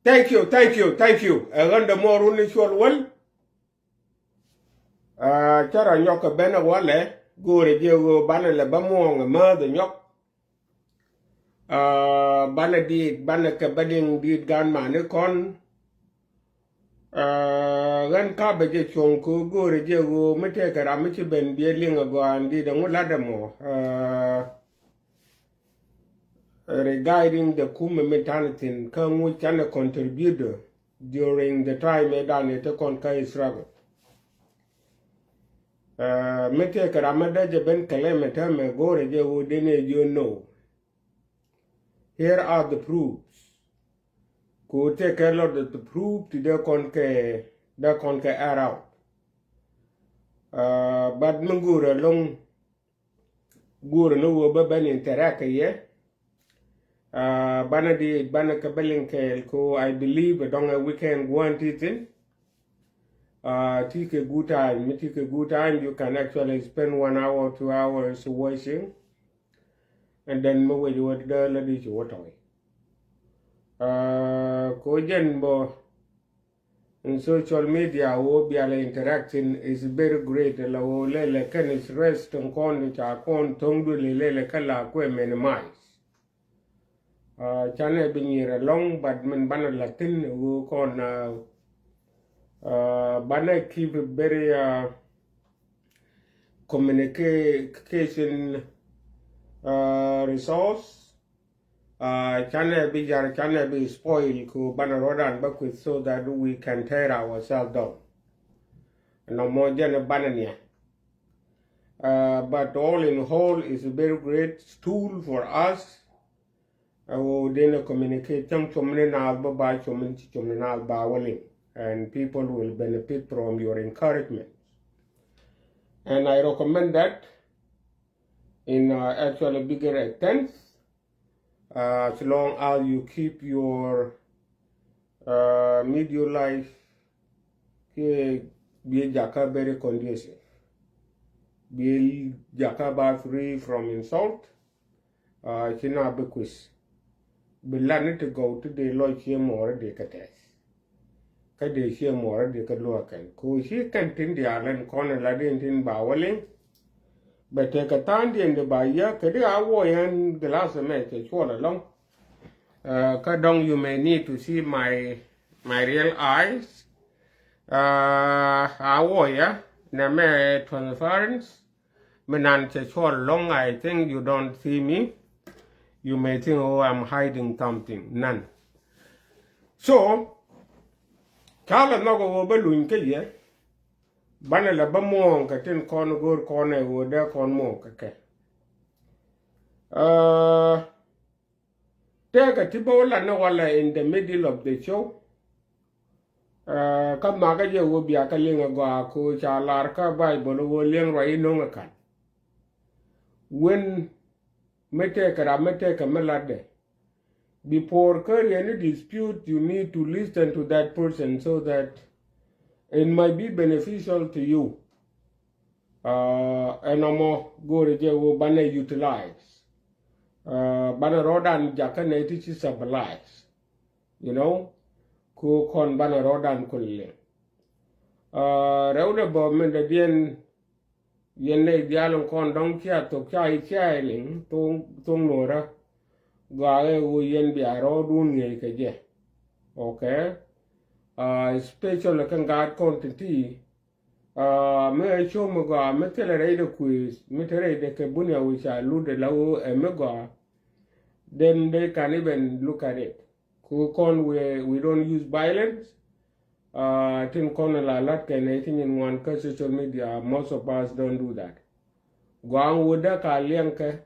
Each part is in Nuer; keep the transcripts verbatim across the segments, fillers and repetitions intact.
Thank you, thank you, thank you. Ɛ ɣän dämuɔɔrun ni Cuɔl Wäl. Aa, cä rɔ nyɔk kɛ ben ɛ walɛ, go̱o̱rɛ jɛ ɣöö banɛ lɛ bä muɔ̱ɔ̱ŋ ɛ määth ɛ nyɔk. Aa, banɛ diit, banɛ kɛ bä liŋ diit gan mani kɔn. Aa, ɣän ka bɛ jɛ cuɔ̱ŋ kɛ ɣöö go̱o̱rɛ jɛ ɣöö mi tëëkɛ ram mi ci ben biɛ liŋ ɛ gɔaa ɛn diit ɛŋu la̱t ɛmɔ. Aa, regarding the kumɛ mi ta̱nɛ thi̱n kä ŋuc canɛ contribute during the time ëë danɛ te kɔn kä struggle. Uh, mi tëëkɛ ram mi dee jɛ ben claim ɛ täämɛ go̱o̱rɛ jɛ ɣöö den ɛ jiö no. Here are the proofs. Ku tëëkɛ lot of the proof ti dee kɔn kɛ, dee kɔn kɛ air out. Uh, but mi go̱o̱rɛ loŋ, go̱o̱rɛ ni ɣöö bä ben interact kɛ yɛ. Uh, banɛ di, banɛ kɛ bä liŋ kɛɛl ko, I believe ɛ dɔŋ ɛ weekend gua̱n ti thin. Uh, ti kɛ good time, mi ti kɛ good time, you can actually spend one hour, two hours watching. And then mi wec wä dee la di ci wä tɔy. Uh, ko jɛn bä in social media wä bialɛ interaction is very great. La wä lɛlɛ kɛn stress tin kɔn ca kɔn thoŋ du lɛ lɛlɛ kɛ la kuɛ minimize. Uh, canɛ bi nyir alɔŋ, but min banɛ la thin wä kɔn, uh, uh, banɛ keep a very, uh, communication, uh, resource. Uh, canɛ bi jar, canɛ bi spoil, ku banɛ rɔdan bä kuith so that we can tear ourselves down. Nɔmɔ jɛn banɛ niɛ. Uh, but all in all, it's a very great tool for us. Ɛ ɣöö den ɛ communicate cäŋ com ni naath bä ba com ni ci com ni naath ba wä liŋ. And people will benefit from your encouragement. And I recommend that in, uh, actually bigger extent, uh, as long as you keep your, uh, media life kɛ biɛ jakä very conducive. Biɛ jakä ba free from insult. Uh, ci na bi kuis. Bi lat ni ti gɔw ti dee lɔc ciɛ muɔɔrä dee kä tɛth. Kä dee ciɛ muɔɔrä dee kä luäk kɛn. Ko ci kɛn tin diaal ɛn kɔn ɛ la din tin ba wä liŋ. Bɛ tekɛ tha̱a̱ŋdiɛn di ba yä kɛ di a wuɔ yɛn glass ɛmɛ cɛ cuɔl ɛlɔŋ. Uh, kä dɔŋ you may need to see my, my real eyes. Uh, a wuɔ yɛ nɛ mɛ transference. Mi nan cɛ cuɔl lɔŋ, I think you don't see me. You may think, oh, I'm hiding something. None. So, ca lɛ nhɔk ɛ ɣöö bä luny kä yɛ. Banɛ lɛ bä muɔ̱ɔ̱ŋ kɛ tin kɔn go̱o̱r kɔn ɛ ɣöö dee kɔn muɔ̱ɔ̱ŋ kɛ kɛ. Uh, Tëëkɛ ti bä wä lat ni walɛ in the middle of the show. Uh, kä makä jɛ wä bia kä liŋ ɛ gɔaa ko ca lar kä Bible wä liŋ ruac ino̱ŋ ɛ kan. Wen mi tëëkɛ ram mi tëëkɛ mi latdɛ. Before carrying any dispute, you need to listen to that person so that it might be beneficial to you. Uh, ɛn ɔmɔ go̱o̱rɛ jɛ wä banɛ utilize. Uh, banɛ rɔɔdan jakä nɛ ti ci civilized. You know, ku kɔn banɛ rɔɔdan kulɛ liŋ. Uh, rɛw dɛ bä min dɛ diɛn yɛn nɛ diaal in kɔn dɔŋ cia thok ca i̱ cia iliŋ thoŋ, thoŋ nuɔrä. Gɔaa ɛ ɣöö yɛn bia rɔɔdun ŋiɛc kɛ jɛ. Okay. Uh, especially kɛ ŋa̱a̱t kɔn ti ti. Uh, mi ɛ cio̱m mi gɔaa mi thilɛ rɛy dɛ kuëëth mi te rɛy dɛ kɛ bun ya wi̱c a lut dɛ la ɣöö ɛ mi gɔaa. Then they can even look at it. Ku kɔn we, we don't use violence. Uh, tin kɔn la lat kɛn ɛ tin in ŋuan kä social media, most of us don't do that. Gua̱a̱ŋ wut dä ka liɛŋkɛ,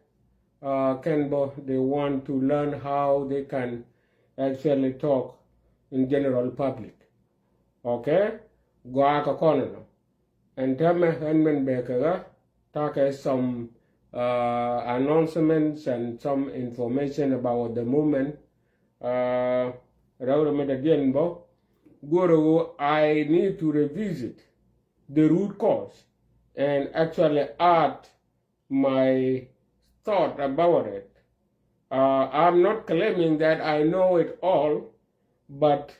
uh, kɛn bä, they want to learn how they can actually talk in general public. Okay? Gua̱a̱ kɛ kɔn nɔ. Ɛn täämɛ ɛn min bɛ kɛ ɣä ta̱kɛ some, uh, announcements and some information about the movement. Uh, rɛw rɛ mi dɛ diɛn bä go̱rɛ ɣöö I need to revisit the root cause and actually add my thought about it. Uh, I'm not claiming that I know it all, but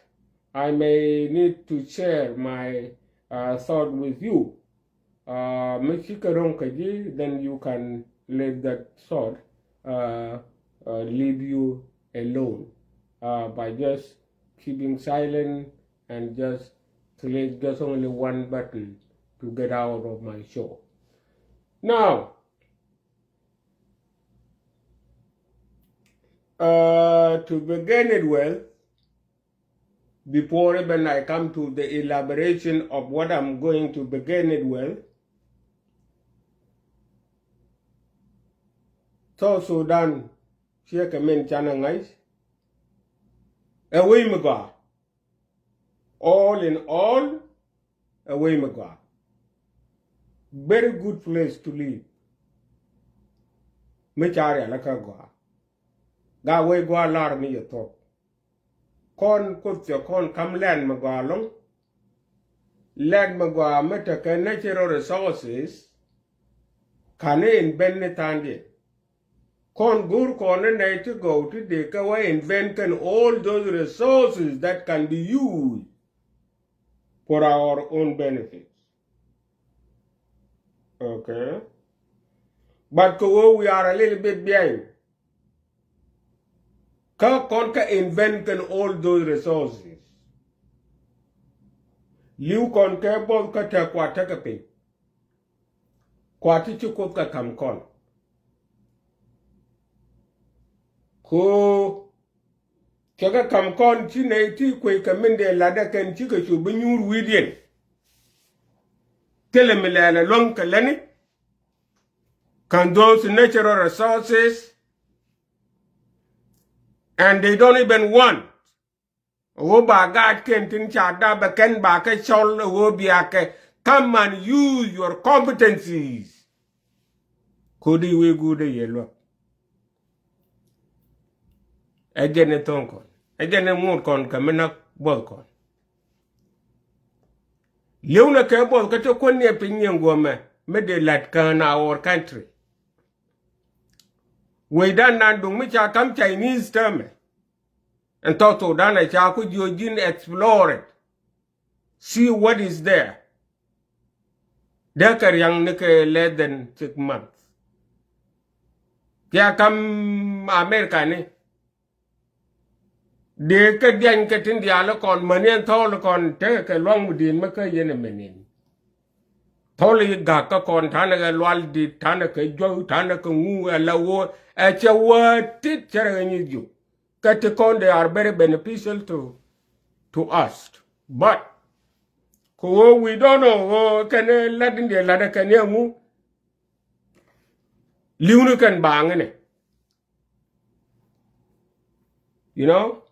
I may need to share my, uh, thought with you. Uh, mi ci kɛ ro̱ŋ kä ji̱, then you can let that thought, uh, uh, leave you alone, uh, by just keeping silent and just click just only one button to get out of my show. Now, uh, to begin it well, before even I come to the elaboration of what I'm going to begin it with, South Sudan ciɛ kɛ min canɛ ŋa̱c. Ɛ wec mi gɔaa. All in all, ɛ wec mi gɔaa. Very good place to live. Mi ca rialikä gɔaa. Gaa wec gɔaa lar mi yɛ thuɔ̱k. Kɔn Kuoth cɛ kɔn ka̱m land mi gɔaa ɛlɔ̱ŋ. Land mi gɔaa mi tekɛ natural resources. Ka̱n i̱ invent ni tha̱a̱ŋdiɛn. Kɔn go̱o̱r kɔn ni nɛy ti gɔw ti dee kɛ wä invent kɛn all those resources that can be used for our own benefits. Okay. But kɛ ɣöö we are a little bit behind. Kä kɔn kä invent kɛn all those resources. Li̱w kɔn kɛ buɔth kä tɛk kua tekɛ piny. Kua ti ci Kuoth kɛ ka̱m kɔn. Ko cɛ kɛ ka̱m kɔn ci nɛy ti kuec kɛ min dee latdä kɛn cikɛ cu bi nyuur wi̱i̱diɛn. Thilɛ mi lɛɛl ɛlɔ̱ŋ kɛ lätni. Kɛn those natural resources. And they don't even want ɣöö ba gaat kɛn tin ca dap ɛ kɛn ba kɛ cɔl ɣöö bia kɛ come and use your competencies. Kodi wee guudɛ yɛ luäk. Ɛ jɛn ni tho̱o̱ŋ kɔn, ɛ jɛn ni ŋot kɔn kɛ mi näk buɔth kɔn. Li̱w nɛ kɛ buɔth kä te kuän ni ɛ piny ni ɛn guɔmɛ mi dee la̱t kään our country. Wecdan nan duŋ mi ca ka̱m Chinese täämɛ. Ɛn South Sudan ɛ ca ku jiö ji̱n explore it. See what is there. Dee kɛ riaŋ ni kɛ less than six months. Kia ka̱m America ni. Dee kɛ diany kɛ tin diaal kɔn mäni ɛn thɔɔl kɔn tekɛ kɛ luaŋ mi di̱i̱n mi kä yɛn ɛmɛnin. Thɔɔl i̱ gak kä kɔn ta̱nɛ kɛ lual di̱t, ta̱nɛ kɛ juɔ̱k, ta̱nɛ kɛ ŋu, ɛ la ɣöö ɛ cɛ wä tit cɛ rɛ kɛ nyi̱th jiök. Kä ti kɔn they are very beneficial to, to us. But kɛ ɣöö we don't know ɣöö kɛn lat in dee lat kɛn yɛ ŋu. Li̱wni kɛn baaŋ inɛ. You know?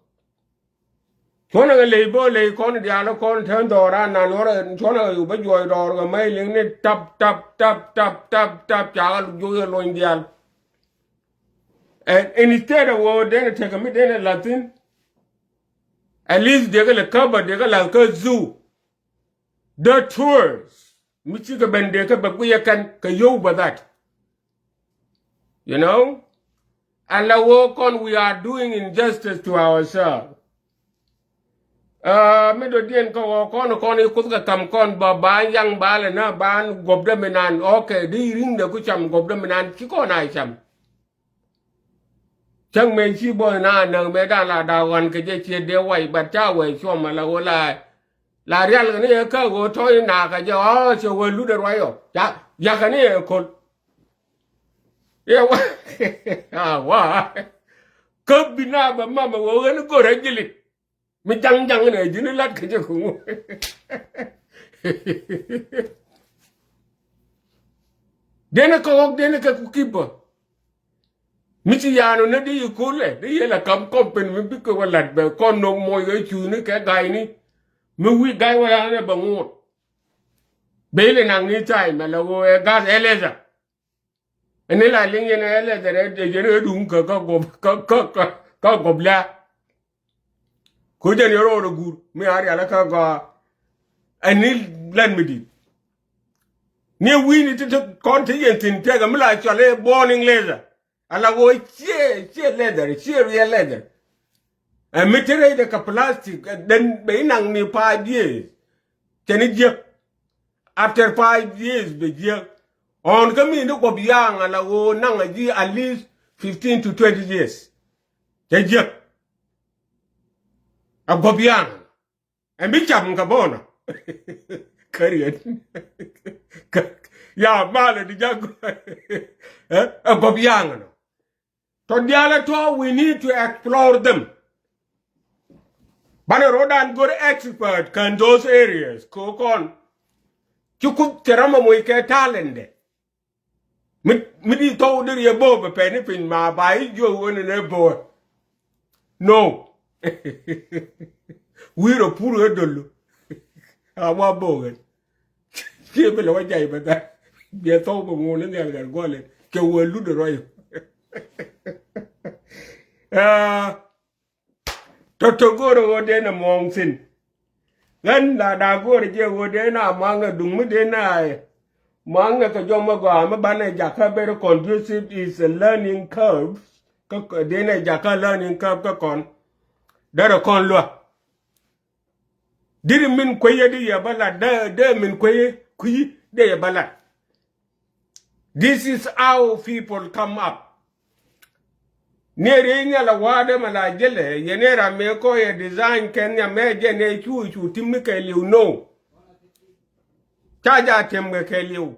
Cuɔ̱nɛ kɛ ley bä ley kɔn diaal kɔn tɛn dhɔɔr an nan ɣɔrɛ cuɔ̱nɛ kɛ yu bä juɔc dhɔɔr kɛ mɛy liŋni tap tap tap tap tap tap cakɛ juɔc kɛ lony diaal. And instead of wä denɛ tekɛ mi denɛ lathin. At least dekɛ lɛ cover dekɛ lath kä zoo. The tours mi cikɛ ben dekɛ bɛ kuiɛ kɛn kɛ yow bä that. You know, ala wä kɔn we are doing injustice to ourselves. Uh, mi dɔ̱diɛn kä wä kɔn kɔn i̱ kuth kɛ kam kɔn ba ba yaŋ ba lɛ na ba guɔp dä mi nan. Okay, di riŋ dɛ ku cam guɔp dä mi nan ci kɔn a cam. Cäŋ mëë ci buɔth na näk mëë dan la da̱a̱k ɣɔ̱n kɛ jɛ ciet dee wac, but ca wee cuɔm ala ɣöö la, la rial kɛ ni ɛ kä ɣöö tɔ̱ in nakä jɛ ɣɔ̱ cɛ wee lut ɛ ruac ɔ. Ca, yakɛ ni ɛ köl. Ɛ wa, a wa. Kä bi na bɛ mamɛ ɣöö ɣän go̱rɛ ji̱ lit. Mi jaŋ jaŋ inɛ ji̱n ilat kɛ jɛ kuŋ. Denɛ kɛ ɣɔk denɛ kɛ ku kipä. Mi ci ya̱a̱n ɔ ni di yi kulɛ di yɛ la kam kɔmpin mi bikɛ wä lat bɛ kɔn nɔk moc kɛ cuuni kɛ ga̱yni. Mi wi̱i̱ ga̱y wä ya̱a̱n ɛ bɛ ŋuɔ̱t. Bɛ ilɛ naŋ ni tha̱a̱c mɛ la ɣöö ɛ ga̱th ɛ lɛtha. Ɛn ni la liŋ yɛn ɛ lɛtha ɛ jɛn ɛ duŋ kä kä gɔp kä kä kä gɔp la. Ko jɛn yɛ rɔɔdɛ guur mi a rialä kä gɔaa. Ɛn ni lɛn mi di̱i̱t. Ni wi̱i̱ni ti ti kɔn ti yɛn thi̱n tɛkɛ mi la cɔal i̱ born in leather. Ala ɣöö ciɛ ciɛ leather ciɛ real leather. Ɛ mi ti rɛydɛ kɛ plastic ɛ den bɛ inaŋ ni five years. Cɛ ni jiäk. After five years bɛ jiäk. Ɣɔn kä mi ni guɔp ya̱a̱ŋ ala ɣöö naŋ a ji̱ at least fifteen to twenty years. Cɛ jiäk. A guɔp ya̱a̱ŋ. Ɛn bi cam kɛ bɔɔnɔ. Käriɛn. Ya malɛ di jak. Ɛ guɔp ya̱a̱ŋ nɔ. Tɔ diaal ɛ tɔ we need to explore them. Banɛ ro̱dan go̱r expert kän those areas kɛ kɔn. Ci kuth cɛ ram ɛ moc kɛ talent dɛ. Mi, mi di thɔw di riɛ bo̱o̱ bɛ pɛni piny ma ba i̱ jiök wen ni bo̱o̱. No. Wi̱i̱ rɔ pur ɣä dolu. A wa bo̱o̱ ɣän. Ciɛ bi lɛ wä jay bɛ dhar. Biɛ thɔw bɛ ŋuun ni nhial gat guɔlɛ kɛ wä lut rɔy. Tɔtɔ go̱o̱rɛ ɣöö dee nɛ muɔ̱ɔ̱ŋ thi̱n. Ɣän la da̱a̱ go̱o̱rɛ jɛ ɣöö dee na maŋɛ duŋ mi dee na maŋɛ kɛ jɔm ɛ gɔaa mi banɛ jakä very conducive is a learning curve. Kä dee nɛ jakä learning curve kä kɔn derɛ kɔn luäk. Diri min kueyä di yɛ bä lat dee, dee min kueyä kui̱ dee yɛ bä lat. This is how people come up. Ni riey nhial a wa̱a̱dɛ mɛ la jälɛ yɛ ni ram mëë kɔ yɛ design kɛn nhiam mɛ jɛ ni cu cu tim ni kɛ liw no. Ca ja tim kɛ kɛ liw.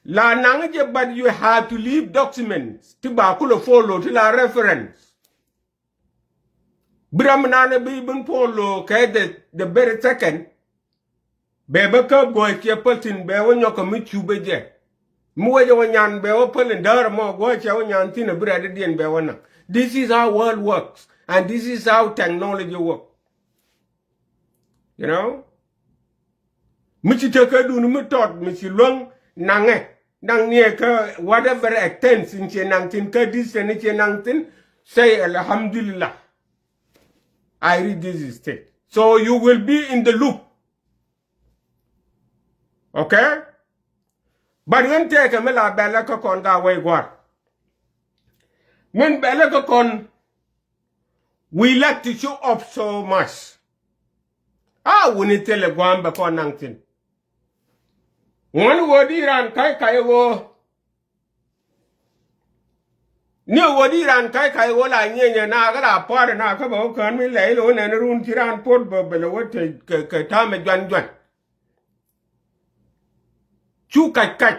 La naŋ jɛ, but you have to leave documents ti ba kulɛ follow ti la reference. Bi ram mi naan bi bin follow kɛ the, the very second. Bɛ bä kä guɔ̱c ciɛ päl thi̱n bɛ wä nyɔk kä mi cu bä jɛ. Mi wä jɛ wä nyan bɛ wä päl in däär mɔ guɔ̱c ciɛ wä nyan thi̱n a bi rɛt diɛn bɛ wä naŋ. This is how world works and this is how technology work. You know? Mi ci tekädun mi tɔt mi ci luäŋ naŋɛ naŋ niɛ kä whatever extent in ciɛ naŋ thi̱n kä distance in ciɛ naŋ thi̱n. Say alhamdulillah. I read this state. So you will be in the loop. Okay? But ɣän tëëkɛ mi la bɛlɛ kä kɔn ka wei gua̱r. Min bɛlɛ kä kɔn, we like to show off so much. A wuni thilɛ gua̱a̱m bɛ kɔn naŋ thi̱n. Ŋuɔ̱n ɣöö di raan ka̱c ka̱c ɣöö. Ni ɣöö di raan ka̱c ka̱c ɣöö la nyieenyɛ na kä la pua̱a̱r na kä bɛ wä kään mi lɛy lo̱ nɛn run ci raan puɔ̱t bä bɛ lɛ wä te kɛ, kɛ ta̱a̱mɛ juan juan. Cu ka̱c ka̱c.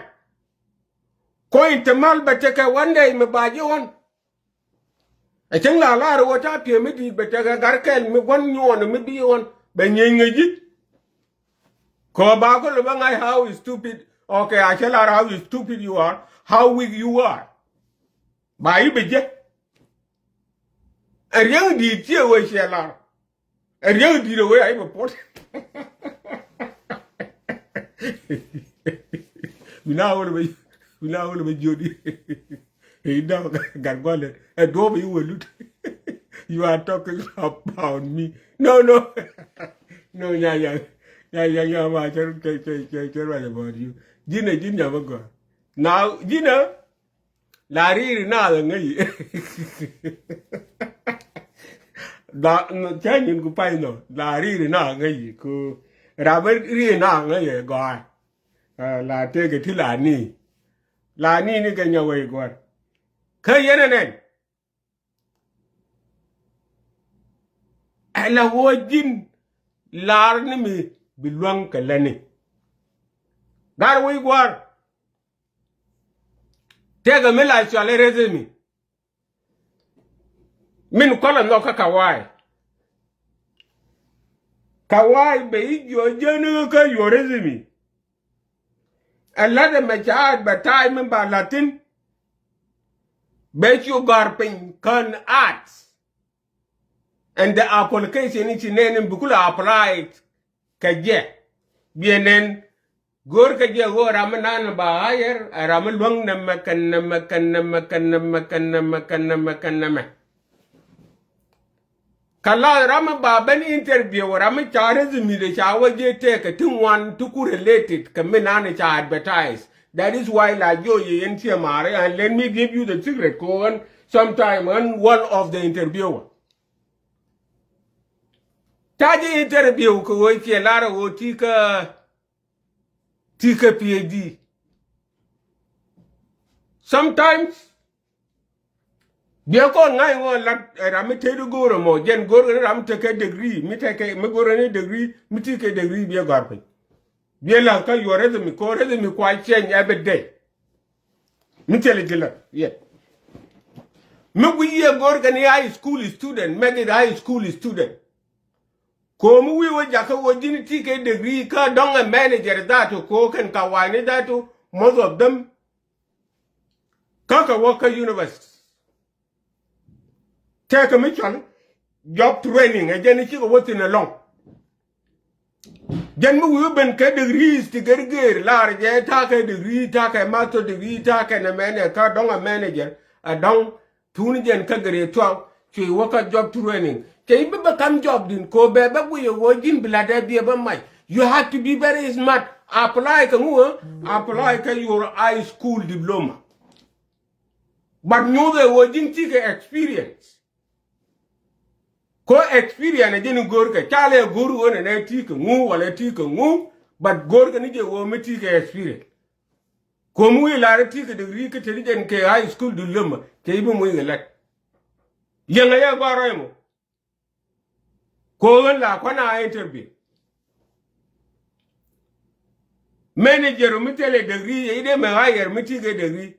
Kɔ in te mal bɛ tekɛ one day mi ba ji̱ ɣɔn. Ɛ cäŋ la lar ɣöö ta̱a̱ piee mi di̱i̱t bɛ tekɛ gar kɛl mi gua̱n nyuɔɔn mi bi ɣɔn bɛ nyieny ŋäc ji̱. Kɔ ba kɔ lɛ bä ŋa̱c how stupid. Okay, a cä lar how stupid you are, how weak you are. Ba i̱ bɛ jek. Ɛ riäŋ di̱i̱t ciɛ wee ciɛ lar. Ɛ riäŋ di̱i̱t ɛ wee a i̱ bɛ pot. Mina wä lɛ bɛ, mina wä lɛ bɛ jiöt i̱. I̱ da̱k gat gua̱lɛ ɛ duɔ̱ɔ̱p i̱ wä lut. You are talking about me. No, no. No, nya, nya, nya, nya, nya, ma, cɛ, cɛ, cɛ, cɛ, cɛ, ruac about you. Ji̱n ɛ ji̱n nyam ɛ gɔaa. Na, ji̱n ɛ, la ri̱i̱ri na ɛ ŋäc. La, cä nyin ku pay nɔ, la ri̱i̱ri na ɛ ŋäc ku. Rap ri̱i̱ri na ɛ ŋäc ɛ gɔaa. Ah, la tëëkɛ ti la ni. La ni ni kɛ nyɛ wec gua̱r. Kä yɛn ɛ nɛn. Ɛ la wä ji̱n lar ni mi bi luäŋ kɛ lätni. Gar wi̱i̱ gua̱r. Tëëkɛ mi la cɔal i̱ resume. Min kɔlɛ nhɔk kä Kawai. Kawai bɛ i̱ jiɔ jiäni kä your resume. Ɛ la̱t ɛmɛ ca advertise mi ba la̱t thi̱n. Bɛ cu gɔ̱a̱r piny kän ads. And the application i̱ ci nɛn in bi kulɛ apply kɛ jɛ. Biɛ nɛn go̱o̱r kɛ jɛ ɣöö ram mi nan ba hire, ɛ ram mi luäŋ nɛmɛ kɛn nɛmɛ kɛn nɛmɛ kɛn nɛmɛ kɛn nɛmɛ kɛn nɛmɛ kɛn nɛmɛ. Kɛ la ram mi ba ben interview, ram mi ca resume de ca wä jɛ tëëkɛ ti ŋuan ti ku related kɛ mi nan ca advertise. That is why la jiɔ yɛ yɛn tiɛ mari, and let me give you the secret kɛ ɣän sometime ɣän one of the interviewer. Ca ji̱ interview kɛ ɣöö ciɛ lar ɣöö ti kä, ti kä PhD. Sometimes biɛ kɔn ŋa̱c ŋɔn lat, eh, ram mi tëëdi go̱o̱rä mɔ, jɛn go̱o̱rä ni ram mi tekɛ degree, mi tekɛ, mi go̱o̱rä ni degree, mi tekɛ degree biɛ gɔ̱a̱r piny. Biɛ la̱th kä your resume, kɛ resume kua change every day. Mi thilɛ ji̱ la̱th yet. Mi guic yɛ go̱o̱rkɛ ni high school student, make it high school student. Ko̱o̱m wi̱i̱ wä jakä wä ji̱n ti kɛ degree kä dɔ̱ŋ ɛ manager that to ko̱o̱k kɛn Kawai ni that to most of them. Kä kɛ wä kä university. Tëëkɛ mi cɔal job training, ɛ jɛn cikɛ wä thi̱n ɛlɔ̱ŋ. Jɛn mi wi̱i̱ ben kɛ degrees ti gɛr gɛr, lar jɛ ta̱a̱ kɛ degree, ta̱a̱ kɛ master degree, ta̱a̱ kɛ nɛ mɛnɛ kä dɔ̱ŋ a manager, a dɔ̱ŋ. Tun jɛn kä grade twelve, cuɛ wä kä job training. Cɛ i̱ bi bɛ kam job din, ko bɛ bɛ guiy ɛ ɣöö ji̱n bi lat ɛ biɛ bä mac. You have to be very smart. Apply kɛ ŋu ɛ? Apply kɛ your high school diploma. But nyuuth ɛ ɣöö ji̱n ti kɛ experience. Ko experience ɛ jɛn i̱ go̱o̱r kɛ, ca lɛ go̱o̱r ɣöö nɛnɛ ti kɛ ŋu, wala ti kɛ ŋu, but go̱o̱r kɛ ni jɛ ɣöö mi ti kɛ experience. Ko mi wi̱i̱ lar i̱ ti kɛ degree kä te ni jɛn kɛ high school diploma, cɛ i̱ bi muc kɛ lat. Liɛŋɛ yɛ gɔaa rɔy mɔ. Ko ɣän la kuan a interview. Manager mi thilɛ degree, yɛ i̱ dee mɛ hire mi ti kɛ degree.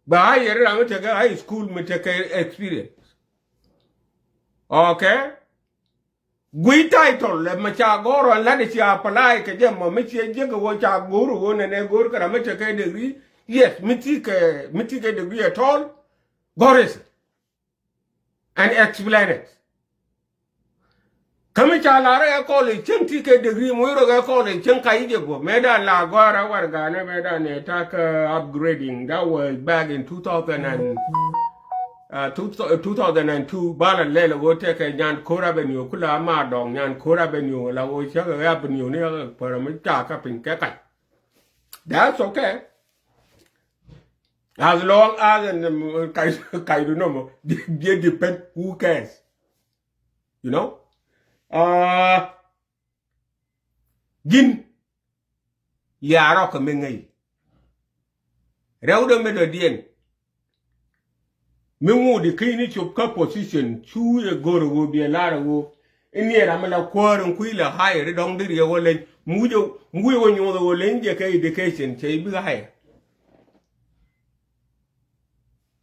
Bɛ hire ram mi tekɛ high school mi tekɛ experience. Okay? Guiy title lɛ mɛ ca go̱o̱r ɣän lat i̱ ci apply kɛ jɛ mɔ mi ciɛ jiäk ɛ ɣöö ca go̱o̱r ɣöö nɛnɛ go̱o̱r kɛ ram mi tekɛ degree. Yes, mi ti kɛ, mi ti kɛ degree at all. Go̱o̱r is and explain it. Kä mi ca lar ɛ college cieŋ ti kɛ degree, muc rɔ ɛ college cieŋ ka i̱ jɛ guɔ̱p. Mëë dan la gɔ̱a̱r ɛ warɛganɛ, mëë dan ɛ ta̱k upgrading. That was back in two thousand and, uh, two, two thousand and two. Bala lɛl ɛ ɣöö tekɛ Nyankor Avenue, kula ma dɔŋ Nyankor Avenue, la ɣöö cäk ɛ Avenue ni ɛ pärä mi ca kä piny kɛ kac. That's okay. As long as, um, kac, kac du nɔmɔ, they depend, who cares? You know? Uh, ji̱n liaarɔk kɛ mi ŋäc. Rɛwdɛ mi dɔ̱diɛn. Mi ŋut i̱ käcni cop kä position, cu yɛ go̱r ɛ ɣöö biɛ lar ɛ ɣöö i̱ niɛ ram mi la kuäär in kui̱ la hire i̱ dɔ̱ŋ di riɛk wä leny. Mi wi̱c ɛ, mi wi̱c ɛ wä nyuɔth ɛ ɣöö leny jɛ kɛ education, cɛ i̱ bi hire.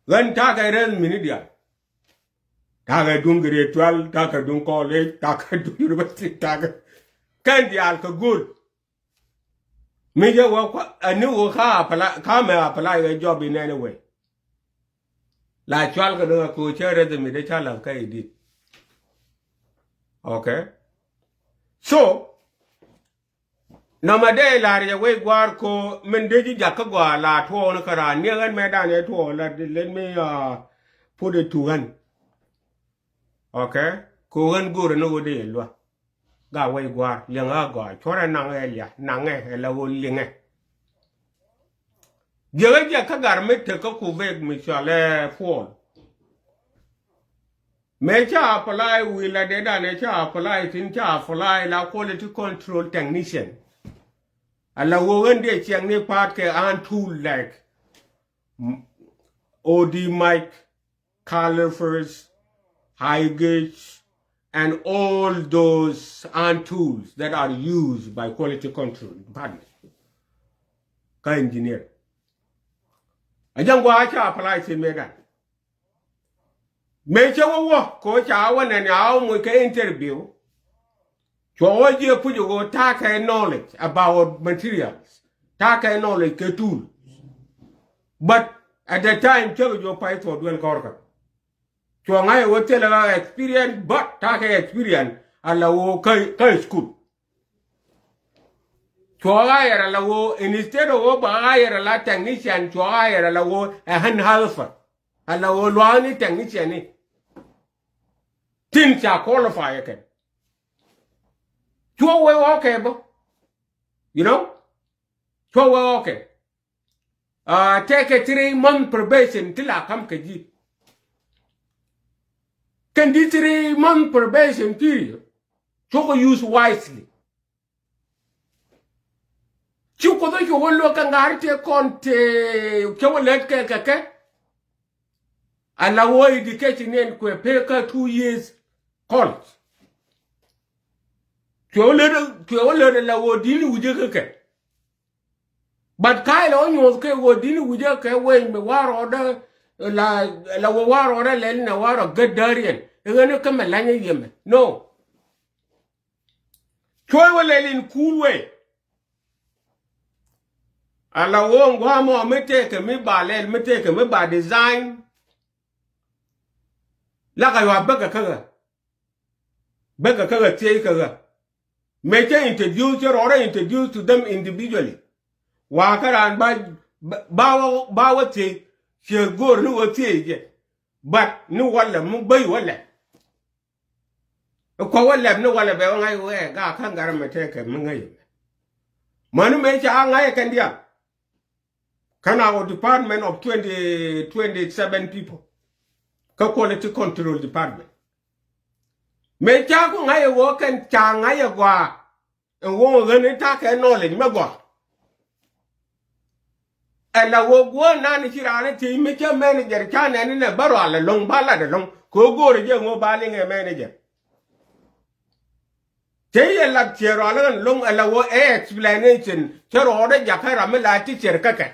Ɣän ta̱a̱ kɛ rɛth mini diaal. Ta̱a̱ kɛ duŋ grade twelve, ta̱a̱ kɛ duŋ college, ta̱a̱ kɛ duŋ university, ta̱a̱ kɛ kɛn diaal kɛ go̱o̱l. Mi jɛ wä kua, ani wä ka apply, ka mɛ apply kɛ job in any way. La cual kɛ duŋ a ko cɛ resume de ca lath kä idit. Okay. So, nɔmɔ dee lar yɛ wec gua̱a̱r ko min dee ji̱ jak kä gɔaa la tuɔɔk ni kä raan ni ɣän mɛ dan ɛ tuɔɔk la, let me, uh, put it to ɣän. Okay. Ko ɣän go̱o̱rä ni ɣöö dee yɛ lua̱. Ga wec gua̱a̱r liɛŋɛ a gɔaa cuɔrɛ naŋɛ ɛ lia̱ naŋɛ ɛ la ɣöö liŋɛ. Jiäkä jiɛk kä gar mi tek kä Quebec mi cɔal ɛ Paul. Mëë ca apply wi̱i̱ la dee dan ɛ ca apply thi̱n, ca apply la quality control technician. A la ɣöö ɣän dee ciɛŋ ni pa̱a̱t kɛ hand tool like, mm, O D mic, calipers, high gauge, and all those hand tools that are used by quality control department. Kä engineer. A jɛn gua̱a̱ ca apply thi̱n mëë dan. Mëë cɛ wä wä, kɛ wä ca wä nɛn a wä moc kɛ interview. Cuɔ wä jiɛ puc ɛ ɣöö ta̱a̱ kɛ knowledge about materials. Ta̱a̱ kɛ knowledge kɛ tool. But at the time, cä kɛ jɔ pay thuɔ̱k duel kɔrkä. Cuɔ ŋa̱c ɛ ɣöö thilɛ ɣä experience, but ta̱a̱ kɛ experience a la ɣöö kä, kä school. Cuɔ ɣä yɛr a la ɣöö, instead of ɣöö ba ɣä yɛr a la technician, cuɔ ɣä yɛr a la ɣöö ɛ hand helper. A la ɣöö lua̱a̱ni technician ni. Tin ca qualify ɛ kɛn. Cuɔ wee ɣɔ̱kɛ bä. You know? Cuɔ wee ɣɔ̱kɛ. Uh, take a three month probation ti la kam kɛ ji̱. Kɛn di three month probation period, cuɔ kɛ use wisely. Ci Kuoth cu wä luäk kɛ ŋa̱r tëë kɔn tëë cä wä lät kɛ kɛ kɛ. A la wä education in kuɛ pay kä two years college. Cuɛ wä lät, cuɛ wä lät a la wä dini wi̱cä kɛ kɛ. But ka̱a̱c la wä nyuɔth kɛ wä dini wi̱cä kɛ weny mi war ɔdä la, la wä war ɔdä lɛl nɛ war ɔ gät däriɛn. Iŋäni kä mɛ lanyä yemɛ. No. Cuɛ wä lɛl in cool way. Ala wä ŋuamɔ mi tëëkɛ mi ba lɛl, mi tëëkɛ mi ba design. Lakɛ yua bäkɛ kä ɣä. Bäkɛ kä ɣä thiec kä ɣä. Mëë cä introduce, cä rɔɔdä introduce to them individually. Wa kä raan ba, ba, ba wä, ba wä thiec, ciɛ go̱o̱r ni wä thiec jɛ. But ni walɛ mi bäy walɛ. Kua wä lɛp ni walɛ bɛ wä ŋa̱c wɛ ga kä ŋa̱r mɛ tëëkɛ mi ŋäc. Mäni mëë ca ŋa̱c kɛn diaal. Kä na wä department of twenty, twenty seven people. Kä quality control department. Mëë ca ku ŋa̱c wä kɛn ca ŋa̱c gɔaa. Ɛn wä ɣän in takɛ knowledge mɛ gɔaa. Ɛn la wä guɔ nan ci raan ti mi cä manager ca nɛn nɛ bä rɔal ɛlɔŋ ba lat ɛlɔŋ kɛ wä go̱o̱rɛ jɛ ŋɔ ba liŋɛ manager. Cɛ yɛ lat ciɛ rɔal ɛn lɔŋ ɛn la wä ɛ explanation cä rɔɔdɛ jakä ram mi la teacher käkɛ.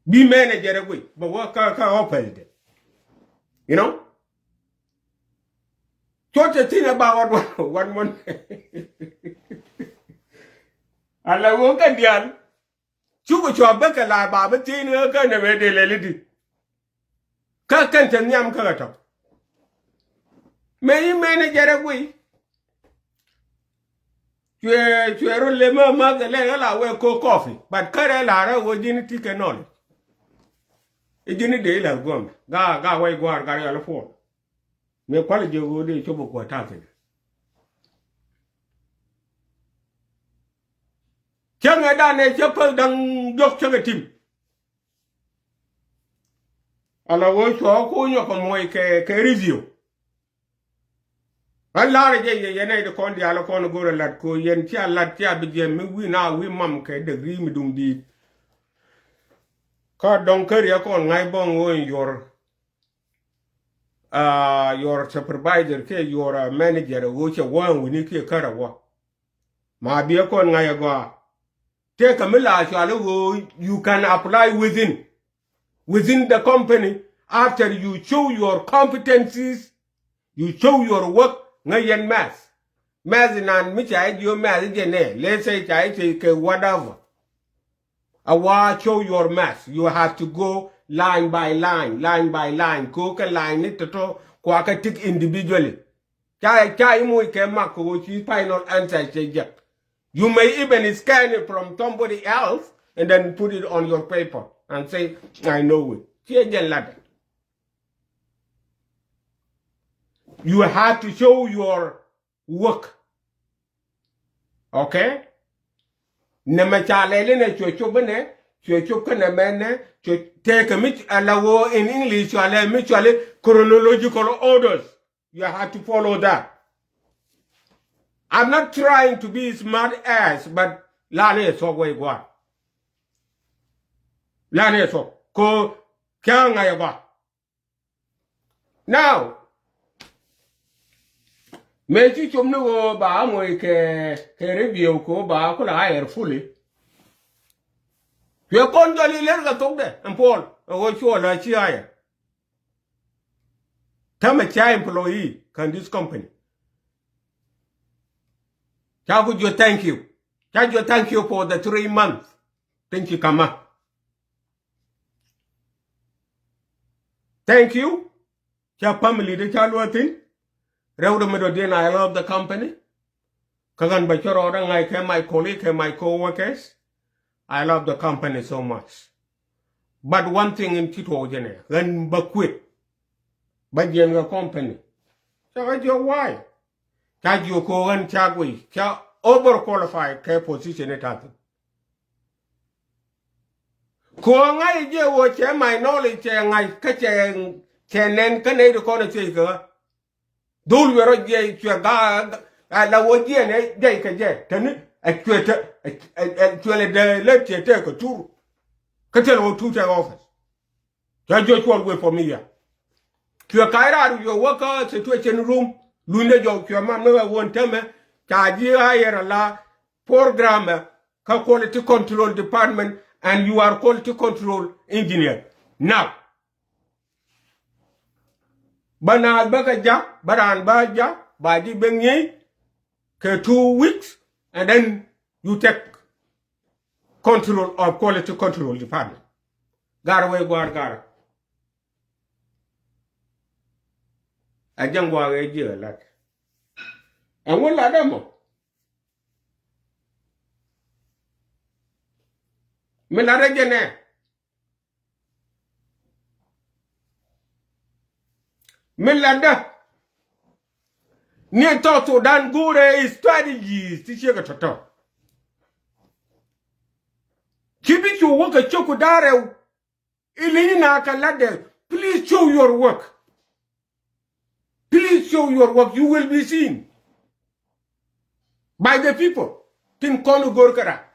Bi manager ɛ guic bɛ wä kä kä office de. You know. Cuɔt cɛ thin ɛ ba wä duan wä mɔn. Ala wä kɛn diaal. Cukɛ cua bä kɛ la ba bä thin ɛ kä nɛ bɛ dee lɛli di. Kä kɛn cɛ nhiam kä kɛ tɔk. Mɛ yi manager ɛ guic. Cuɛ cuɛ rɔ lɛ ma ma kɛ lɛ la wɛ ko coffee but kärɛ la rɛ wä jini ti kɛ nɔl. I̱ jini dee la guam ga ga wɛ guar gar yal puɔ. Mɛ kual jɛ wä dee cop kua ta kɛ. Cɛ ŋɛ dan ɛ cɛ päth daŋ jɔk cɛ kɛ tim. Ala wä cua ko nyɔk kɛ muɔc kɛ kɛ review. Ɣän la̱rä jɛ yɛ yɛn nɛy ti kɔn diaal kɔn go̱rä lat ko̱ yɛn cia lat cia bi jiɛm mi wi̱i̱ na wi̱i̱ mam kɛ dek ri̱i̱ mi duŋ di̱i̱t. Kä dɔ̱ŋ kä riɛk kɔn ŋa̱c bɔŋ ɣöö in your, uh, your supervisor kiɛ your, uh, manager ɣöö cɛ wäŋ wi̱ni kiɛ kärä wä. Ma biɛ kɔn ŋa̱c ɛ gɔaa. Tëëkɛ mi la cual i̱ ɣöö you can apply within, within the company after you show your competencies, you show your work, ŋäc yɛn math. Math inan mi ca i̱ jiö math i̱ jɛ nɛ, let's say ca i̱ cɛ kɛ whatever. A wa show your math, you have to go line by line, line by line. Ko kɛ line ni tɔtɔ kua kɛ tick individually. Ca ca i̱ moc kɛ mak kɛ ɣöö ci final answer cɛ jek. You may even scan it from somebody else and then put it on your paper and say, I know it. Ciɛ jɛn lat. You have to show your work. Okay? Nɛmɛ ca lɛli nɛ cuɛ cop inɛ, cuɛ cop kä nɛmɛ nɛ, cuɛ tëëkɛ mi ala ɣöö in English cualɛ mi cualɛ chronological orders. You have to follow that. I'm not trying to be smart ass, but la ni ɛ thuɔk wei gua̱a̱r. La ni ɛ thuɔk. Ko kɛ ŋa̱c ɛ gua̱a̱r. Now, mëë ci com ni ɣöö ba a moc kɛ, kɛ review ko ba a kulɛ hire fully. Cuɛ kɔn jɔl i̱ lɛr kɛ thokdɛ ɛn Paul ɛ ɣöö cuɔ la ci hire. Tämɛ cia employee kän this company. Ca ku jiö thank you. Ca jiö thank you for the three months. Thank you kama. Thank you. Ca family de ca luɔ thin. Rɛw de mi dɔ̱diɛn, I love the company. Kä ɣän bä cä rɔɔdä ŋa̱c kɛ my colleague kɛ my co-workers. I love the company so much. But one thing in ci tuɔɔk jɛ nɛ ɣän bä quit. Bä jiɛn kɛ company. Ca ɣä jiök why? Ca jiök ko ɣän ca guiy ca over qualified kɛ position itathin. Ko ŋa̱c jɛ wä cɛ my knowledge cɛ ŋa̱c kä cɛ, cɛ nɛn kä nɛy ti kɔn a thiec kɛ ɣä. Dhul wiɛ rɔ jiɛc cuɛ ga, ga, la wä jiɛn ɛ jiɛc kɛ jɛ. Teni ɛ cuɛ te, ɛ, ɛ, ɛ cuɛ lɛ dee lɛ tiɛ tɛ kɛ tur. Kä tɛl wä tur tɛ office. Cɛ jiɔ cuɔl wee pɔ mi ya. Cuɛ kac raar wiɛ wä kä situation room. Luny dee jɔw cuɛ man mi wä won tämɛ. Ca ji̱ a yɛr a la program ɛ kä quality control department and you are quality control engineer. Now, bä naath bä kɛ jak, bä raan bä jak, ba ji̱ ben ŋi̱i̱c kɛ two weeks, and then you take. control of quality control department. Gar wee guar gar. A jɛn guak ɛ jiɛ lat. Ɛŋu lat ɛmɔ? Mi lat ɛ jɛ nɛ. Mi lat dä. Ni tɔ Sudan gurɛ strategies ti ciek ɛ tɔtɔ. Ci bi cu wä kɛ cok ku da̱rɛ. Ilini na kɛ lat dɛ, please show your work. Please show your work. You will be seen by the people. Tin kɔn go̱r kɛ rak.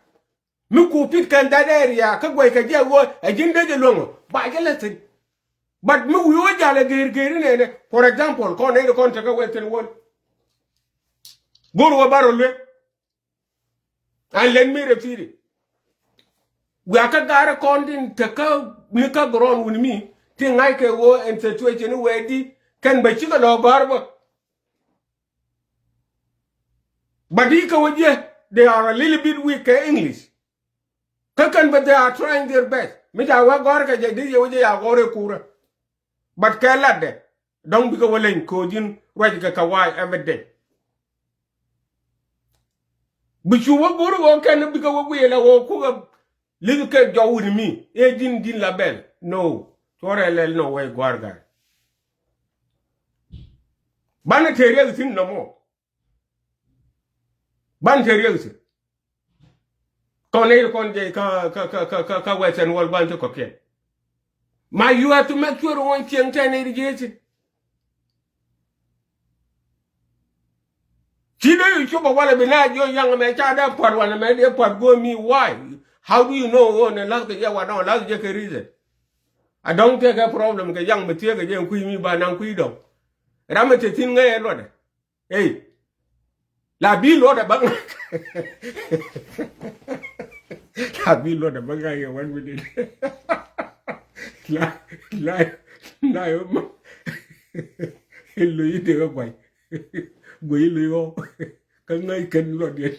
Mi ku pit kɛn that area kä guɛc kɛ jɛ wä ɛ ji̱n dee jɛ luäŋ ba jɛ lɛ thin. But mi wi̱i̱ wä jal ɛ gɛr gɛr inɛnɛ. For example, kɔn nɛy ti kɔn tekä western world. Go̱r wä barɔ luek. And let me repeat it. Wiakä garɛ kɔn tin tekä ni kä ground wun mi ti ŋa̱ckɛ wä in situation wee di kɛn bɛ cikɛ lɔ gɔ̱r bä. But di kä wä jiɛ, they are a little bit weak kɛ English. Kä kɛn bä they are trying their best. Mi ca wä gɔ̱r kɛ jɛ di yɛ wä jɛ ya gɔ̱r ɛ kurä. But kɛ latdɛ dɔ̱ŋ bikɛ wä leny ko̱ ji̱n ruac kɛ kɛ wa̱a̱ every day. Bi cu wä go̱r ɣöö kɛn bikɛ wä guiɛ la ɣöö kukɛ li̱th kɛ jɔw wi̱ni mi ëë ji̱n ji̱n la bɛl. No. Cuɔrɛ lɛl nɔ wɛy gua̱r ga̱r. Banɛ te riɛk thi̱n nɔmɔ. Ban te riɛk thi̱n. Kɔn nɛy ti kɔn jɛ kä kä kä kä kä western world ban ti kɔ̱kiɛn. Ma you have to make sure ɣöö cieŋ tɛn nɛy ti ji̱ thi̱n. Ci dee yu cop a walɛ bi na jiɔ yaŋ mɛ ca dee puat wanɛ mɛ dee puat go̱o̱r mi why? How do you know ɣöö nɛ lath kɛ jɛ wa dɔŋ lath jɛ kɛ reason? A dɔŋ tëëkɛ problem kɛ yaŋ mɛ thiee kɛ jɛ kui̱ mi ba naŋ kui̱ dɔŋ. Ram mɛ te thi̱n ŋäc ɛ luɔtdɛ. Ey. La bi luɔtdɛ bä ŋa̱c. La bi luɔtdɛ bä ŋa̱c kɛ one minute. La la la yɔ ma. Lo̱c i̱ dee kä guay. Guay i̱ lo̱c ɣɔw. Kä ŋäc kɛn luɔt yɛn.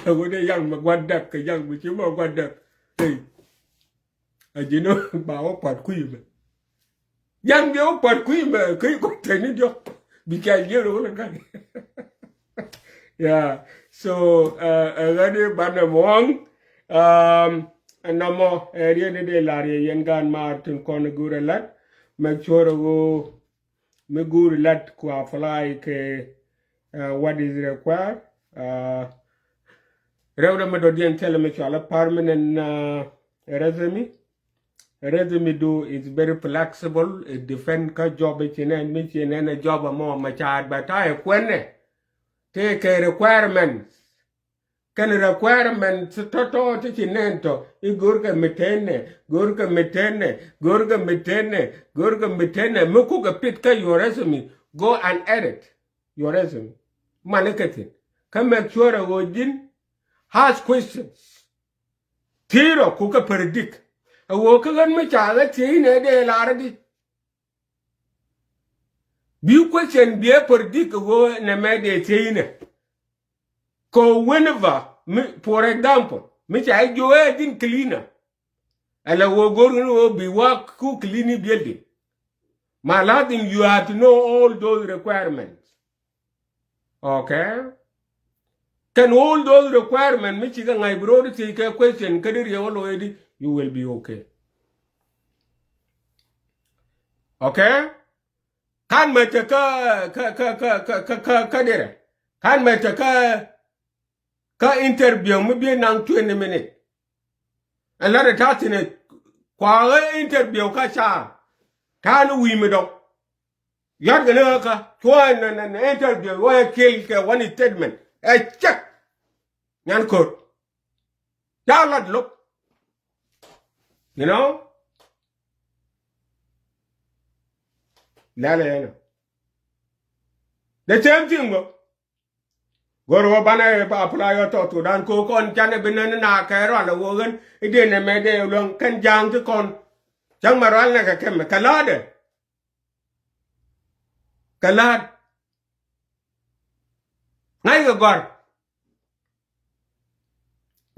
Ɛ ɣöö dee yaŋ mɛ gua̱n däk kɛ yaŋ mɛ ci mɔ gua̱n däk. Ey. A ji̱n ɔ ba wä kuat kui̱ mɛ. Yaŋ diɛ wä kuat kui̱ mɛ kä i̱ kɔn tɛni diɔ̱k. Bi ca jiɛn rɔ wä lɛ ga̱n. Yeah. So ɛ ɣän i̱ banɛ muɔ̱ɔ̱ŋ. Nɔmɔ ɛ riet ni dee la̱r yɛ yɛn gaan maar tin kɔn i̱ go̱o̱rɛ la̱t. Mɛ cuɔ̱r ɛ ɣöö mi go̱o̱ri lat ku apply kɛ what is required. Rɛwdɛ mi dɔ̱diɛn thilɛ mi cɔalɛ permanent resume. Resume du is very flexible. It depend kä job i̱ ci nɛn mi ci nɛn ɛ job ɛmɔ mɛ ca advertise kuɛnɛ. Tëë kɛ requirements. Kɛn requirement tɔ̱tɔ̱ ti ci nɛn tɔ i̱ go̱rkɛ mi tɛnɛ, go̱rkɛ mi tɛnɛ, go̱rkɛ mi tɛnɛ, go̱rkɛ mi tɛnɛ. Mi kukɛ pit kä your resume, go and edit your resume. Mani kɛ thi̱n kä make sure ɛ ɣöö ji̱n ask questions. Thiec rɔ kukɛ predict ɛ ɣöö kä ɣän mi ca ɣä thiec inɛ dee lar i̱di. Bi question bi ɛ predict ɛ ɣöö nɛ mɛ dee thiec inɛ. Kɛ whenever mi, for example, mi ca jiök ɛ ji̱n cleaner. Ala wä go̱r ni wä bi wä ku clean building. Ma lazim you have to know all those requirements. Okay. Kɛn all those requirements mi cikɛ ŋa̱c bi ro̱o̱d thiec kɛ question kä di riɛw lo̱o̱ di, you will be okay. Okay. Kan mɛ te kä kä kä kä kä kä kä kä derɛ. Kan mɛ te kä kä interview mi bi naŋ twenty minute. Ɛn la de ta̱a̱ thi̱n ɛ kua̱a̱ ɣä interview kä ca ta̱a̱ ni wi̱i̱ mi dɔ̱ŋ. Yɔ̱t kɛ ni ɣä kä cuɔ̱ɔ̱ŋ nɛ nɛ interview wä ɛ kiɛl kɛ one statement ɛ cɛk. Nyan ko̱r. Ca lat lo̱k. You know? Lɛl ɛ yɛn ɔ. The same thing bä. Go̱r wä banɛ apply ɔ tɔ Sudan ko kɔn canɛ bi nɛn na kɛ rual ɛ wä ɣän i̱ dee nɛ mɛ dee luäŋ kɛn ja̱a̱ŋ ti kɔn. Cäŋ mɛ rual nɛ kɛ kɛmɛ kɛ la̱a̱dɛ. Kɛ la̱a̱d. Ŋa̱ckɛ gɔ̱a̱r.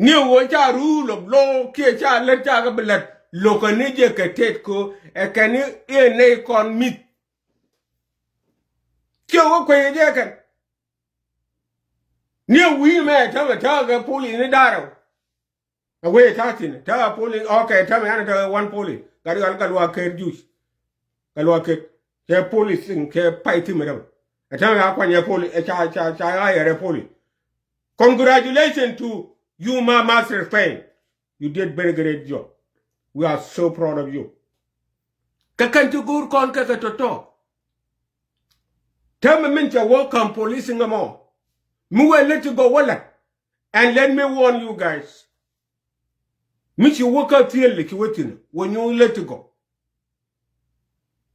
Ni ɣöö ca rule of law kiɛ ca lät ca kɛ bi lät lo̱kä ni jɛ kɛ tet ko ɛ kɛn ni i̱ nɛy kɔn mi̱th. Kiɛ ɣöö kuecɛ jɛ kɛn. Ni ɛ wi̱i̱ mɛ ɛ tämɛ tekɛ police ni da̱rɛ. Ɛ wee ta̱a̱ thi̱n tekɛ police, okay, tämɛ yan tekɛ one police. Gat gal gal wa ker juc. Gal wa ker. Cɛ police thi̱n cɛ pay thi̱n mɛ tämɛ. Ɛ tämɛ ya kuany ɛ police ɛ ca ca ca ya yɛrɛ police. Congratulations to you, my master Payne. You did very great job. We are so proud of you. Kɛ kɛn ti go̱o̱r kɔn kɛ kɛ tɔ̱tɔ̱. Täämɛ min cɛ wä ka̱m policing ɛmɔ. Mi wee let it go wä la̱t. And let me warn you guys. Mi ci wä kä thiel ci wä thi̱n wä nyuuth let it go.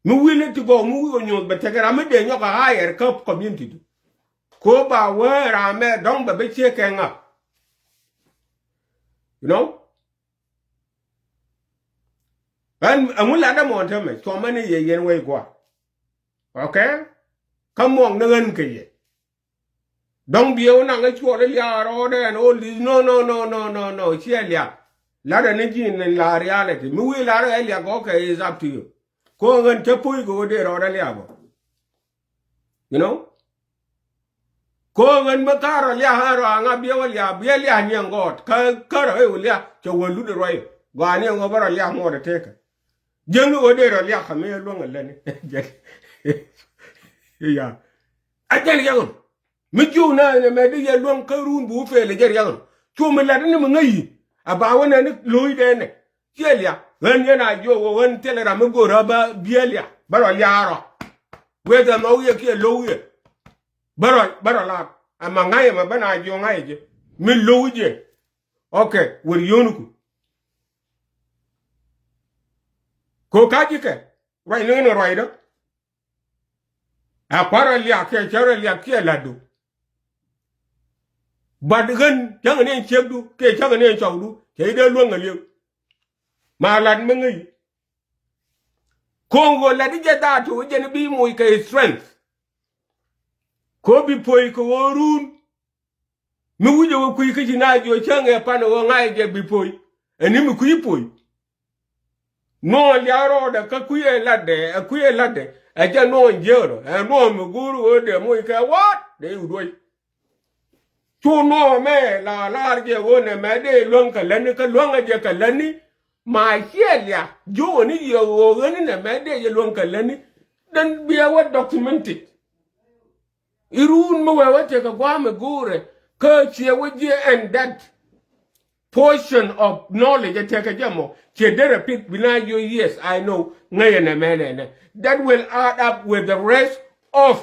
Mi wi̱i̱ let it go mi wi̱i̱ wä nyuuth bɛ tekɛ ram mi dee nyɔk a hire kä community du. Ko ba wee ram mɛ dɔ̱ŋ bɛ bi ciek kɛ ŋa. You know? Ɛn ɛŋu lat ɛmɔ täämɛ cuɔmä ni yɛ yɛn wec gua̱a̱. Okay? Kä muɔk ni ɣän kɛ yɛ. Dɔ̱ŋ biɛ wä naŋ ɛ cuɔt ɛ liak rɔɔdɛ and all this. No, no, no, no, no, no. Ciɛ liak. Lat ɛ ni ji̱n in la reality. Mi wi̱i̱ lat ɛ liak, okay, is up to you. Ko ɣän cä puc kɛ wä dee rɔɔdɛ liak bä. You know? Ko ɣän mi ka̱r rɔ liak ɣän rɔ aŋa biɛ wä liak biɛ liak niɛŋ gɔɔt kä kärä ɣöö liak cɛ wä lut ruac. Gɔaa niɛŋ ɣöö bä rɔ liak ŋuɔt ɛ tekä. Jiäkni ɣöö dee rɔ liak kä mi ɛ luäŋ ɛ lätni. Ya. A jɛn riɛk ɛn mi jiök naath nɛ mɛ di yɛ luäŋ kä run bi wä pel ɛ jɛn riɛk ɛn. Cu mi lat ni mi ŋäc yi a ba wä nɛni lo̱cdɛ nɛ. Ciɛ liak ɣän yɛn a jiök ɣöö ɣän thilɛ ram mi go̱o̱r a ba biɛ liak bä rɔ liaar rɔ. Wether nhɔk yɛ kiɛ lo̱w yɛ bä rɔ bä rɔ laak. Ama ŋa̱c ɛmɛ bä na jiök ŋa̱c ɛ jɛ mi lo̱w jɛ. Okay, wër yio̱o̱niku. Ko ka ji̱ kɛ ruac ni ɣän ɛ ruacdä. Ɛ kua̱r rɔ liak kiɛ cä rɔ liak kiɛ la̱tdu. But ɣän cäŋ ni ɛn ciekdu kiɛ cäŋ ni ɛn cɔwdu cɛ i̱ dee luäŋ ɛ liek. Ma lat mi ŋäc. Ko̱o̱ŋ ɣöö lat i̱ jɛ dhaat to̱ i̱ jɛn i̱ bi moc kɛ strength. Ko bi puɔ̱c kɛ ɣöö run. Mi wi̱cɛ wä kui̱ kä ci na jiɔ cäŋ ɛ pan ɛ ɣöö ŋa̱c jɛ bi puɔ̱c. Ɛn ni mi kui̱ puɔ̱c. Nuɔɔn liak rɔɔdɛ kä kui̱ ɛ latdɛ ɛ kui̱ ɛ latdɛ. Ɛ jɛ nuɔɔn jiäk rɔ ɛ nuɔɔn mi go̱o̱r ɣöö dee moc kɛ wa̱a̱t dee i̱ wut wec. Cu nuɔɔmɛ la laar jɛ ɣöö nɛmɛ dee luäŋ kɛ lätni kä luäŋɛ jɛ kɛ lätni. Ma ciɛ liak jiök ɣän i̱ yɛ ɣöö ɣän i̱ nɛmɛ dee jɛ luäŋ kɛ lätni. Den biɛ wä documented. I̱ run mi wee wä tekɛ gua̱a̱mɛ go̱o̱rɛ kä ciɛ wä jiɛ ɛn that portion of knowledge ɛ tekɛ jɛ mɔ ciɛ derɛ pith bi na jiök yes I know ŋäcɛ nɛmɛ nɛnɛ. That will add up with the rest of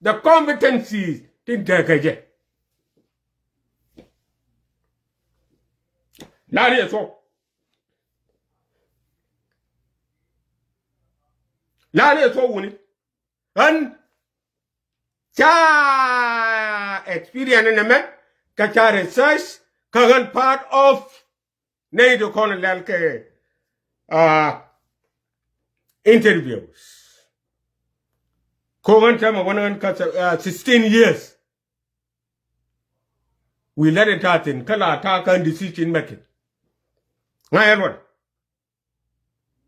the competencies tin tekɛ jɛ. La̱r yɛ thuɔ̱k. La̱r yɛ thuɔ̱k wuni. Ɣän ca experience nɛmɛ kä ca research kä ɣän part of nɛy ti kɔn lɛl kɛ interviews. Ko ɣän tɛmɛ wän ɣän kä sixteen years. Wi̱i̱ lɛt in ta̱a̱ thi̱n kä la ta̱a̱ kä decision making. Ŋa̱c ɛ luɔt.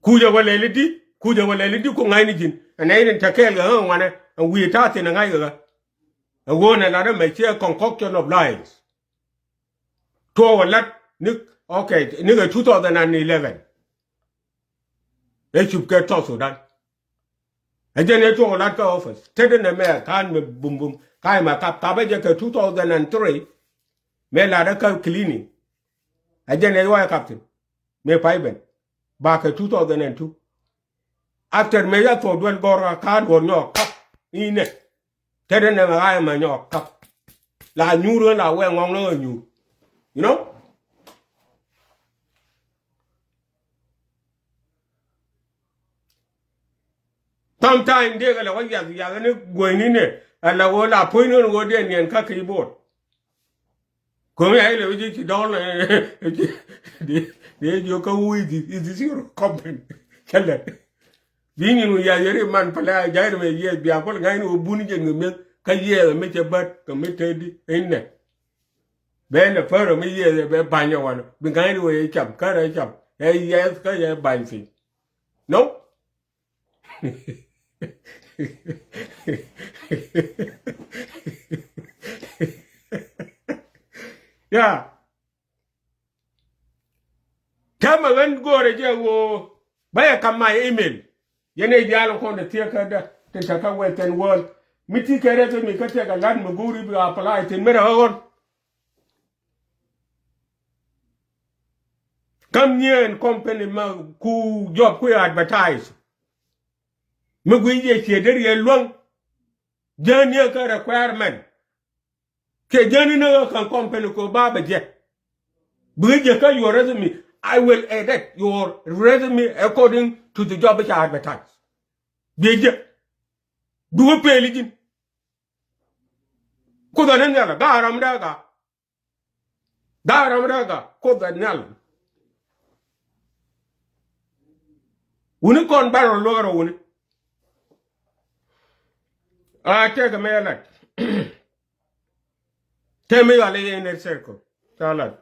Kucä wä lɛl i̱di kucä wä lɛl i̱di ku ŋa̱cni ji̱n. Ɛn nɛy tin te kɛɛl kɛ ɣä ŋuanɛ ɛn wi̱i̱ ta̱a̱ thi̱n ɛ ŋa̱c kɛ ɣä. Ɛ ɣöö nɛ latdä mɛ ciɛ concoction of lies. Tuɔɔk ɛ lat ni okay ni kɛ two thousand and eleven. Ɛ cup kɛ South Sudan. Ɛ jɛn ɛ tuɔɔk ɛ lat kä office tetdä nɛ mɛ ka̱n mɛ bumbum ka̱n mɛ kap kap ɛ jɛ kɛ two thousand and three. Mɛ latdä kä cleaning. Ɛ jɛn ɛ yuɔy ɛ kap thi̱n. Mëë pay ben bakɛ two thousand and two. After mëë ca thuɔ̱k duel gɔ̱r kä ka̱a̱t duɔ̱ɔ̱r nyɔɔk kap inɛ. Tetdä nɛ mɛ ɣa̱a̱c ɛmɛ nyɔɔk kap. La nyuur ɣän la wɛɛ ŋɔŋ ni ɣä nyuur. You know. Sometime dee kɛ lɛ wä yath yath ni guɔ̱cni nɛ. Ɛ lɛ ɣöö la puɔ̱nyni ɣän ɣöö dee niɛn kä keyboard. Ko̱mi a ilɛ wi̱ci ci dɔl. Dee jiök kä wuu ithi ithi ci rɔ kɔp ben. Cä lɛt bi nyin wi̱i̱ yath yeri man pälɛ a ja̱a̱r mɛ yiɛth bia kuɔl ŋa̱cni wä bun jɛn kɛ mi̱eth kä yiɛth mi cɛ bät kɛ mi tëëdi inɛ. Bɛ lɛ pärä mi yiëë bɛ ba̱ny ɛ wanɔ bi ŋa̱cni wee cam kärɛ cam ɛ yiɛth kä yɛ ba̱ny piny. No. Ya. Täämɛ ɣän go̱o̱rɛ jɛ ɣöö bä yɛ kam my email. Yɛn ɛ diaal kɔn dɛ thiek kä dä ti te kä Western world. Mi ti kɛ resume kä tëëkɛ la̱t mi go̱o̱ri bi apply thin mi rɛ ɣä ɣɔn. Kam nyieen company ma ku job ku yɛ advertise. Mi guic yɛ ciɛ deri yɛ luäŋ. Jäni kä requirement. Kɛ jäni ni ɣä ka̱n company ko ba bɛ jɛ. Bi jɛ kä your resume. I will edit your resume according to the job which I advertise. Bi jɛ. Bi wä peli ji̱n. Kuoth ɛ ni nhial ɛ ga̱a̱ ram dee ga̱a̱. Ga̱a̱ ram dee ga̱a̱ Kuoth ɛ nhial. Wuni kɔn bɛr rɔ luäk rɔ wuni. A tëëkɛ mi yɛ lat. Tëë mi yɔal i̱ inner circle ca lat.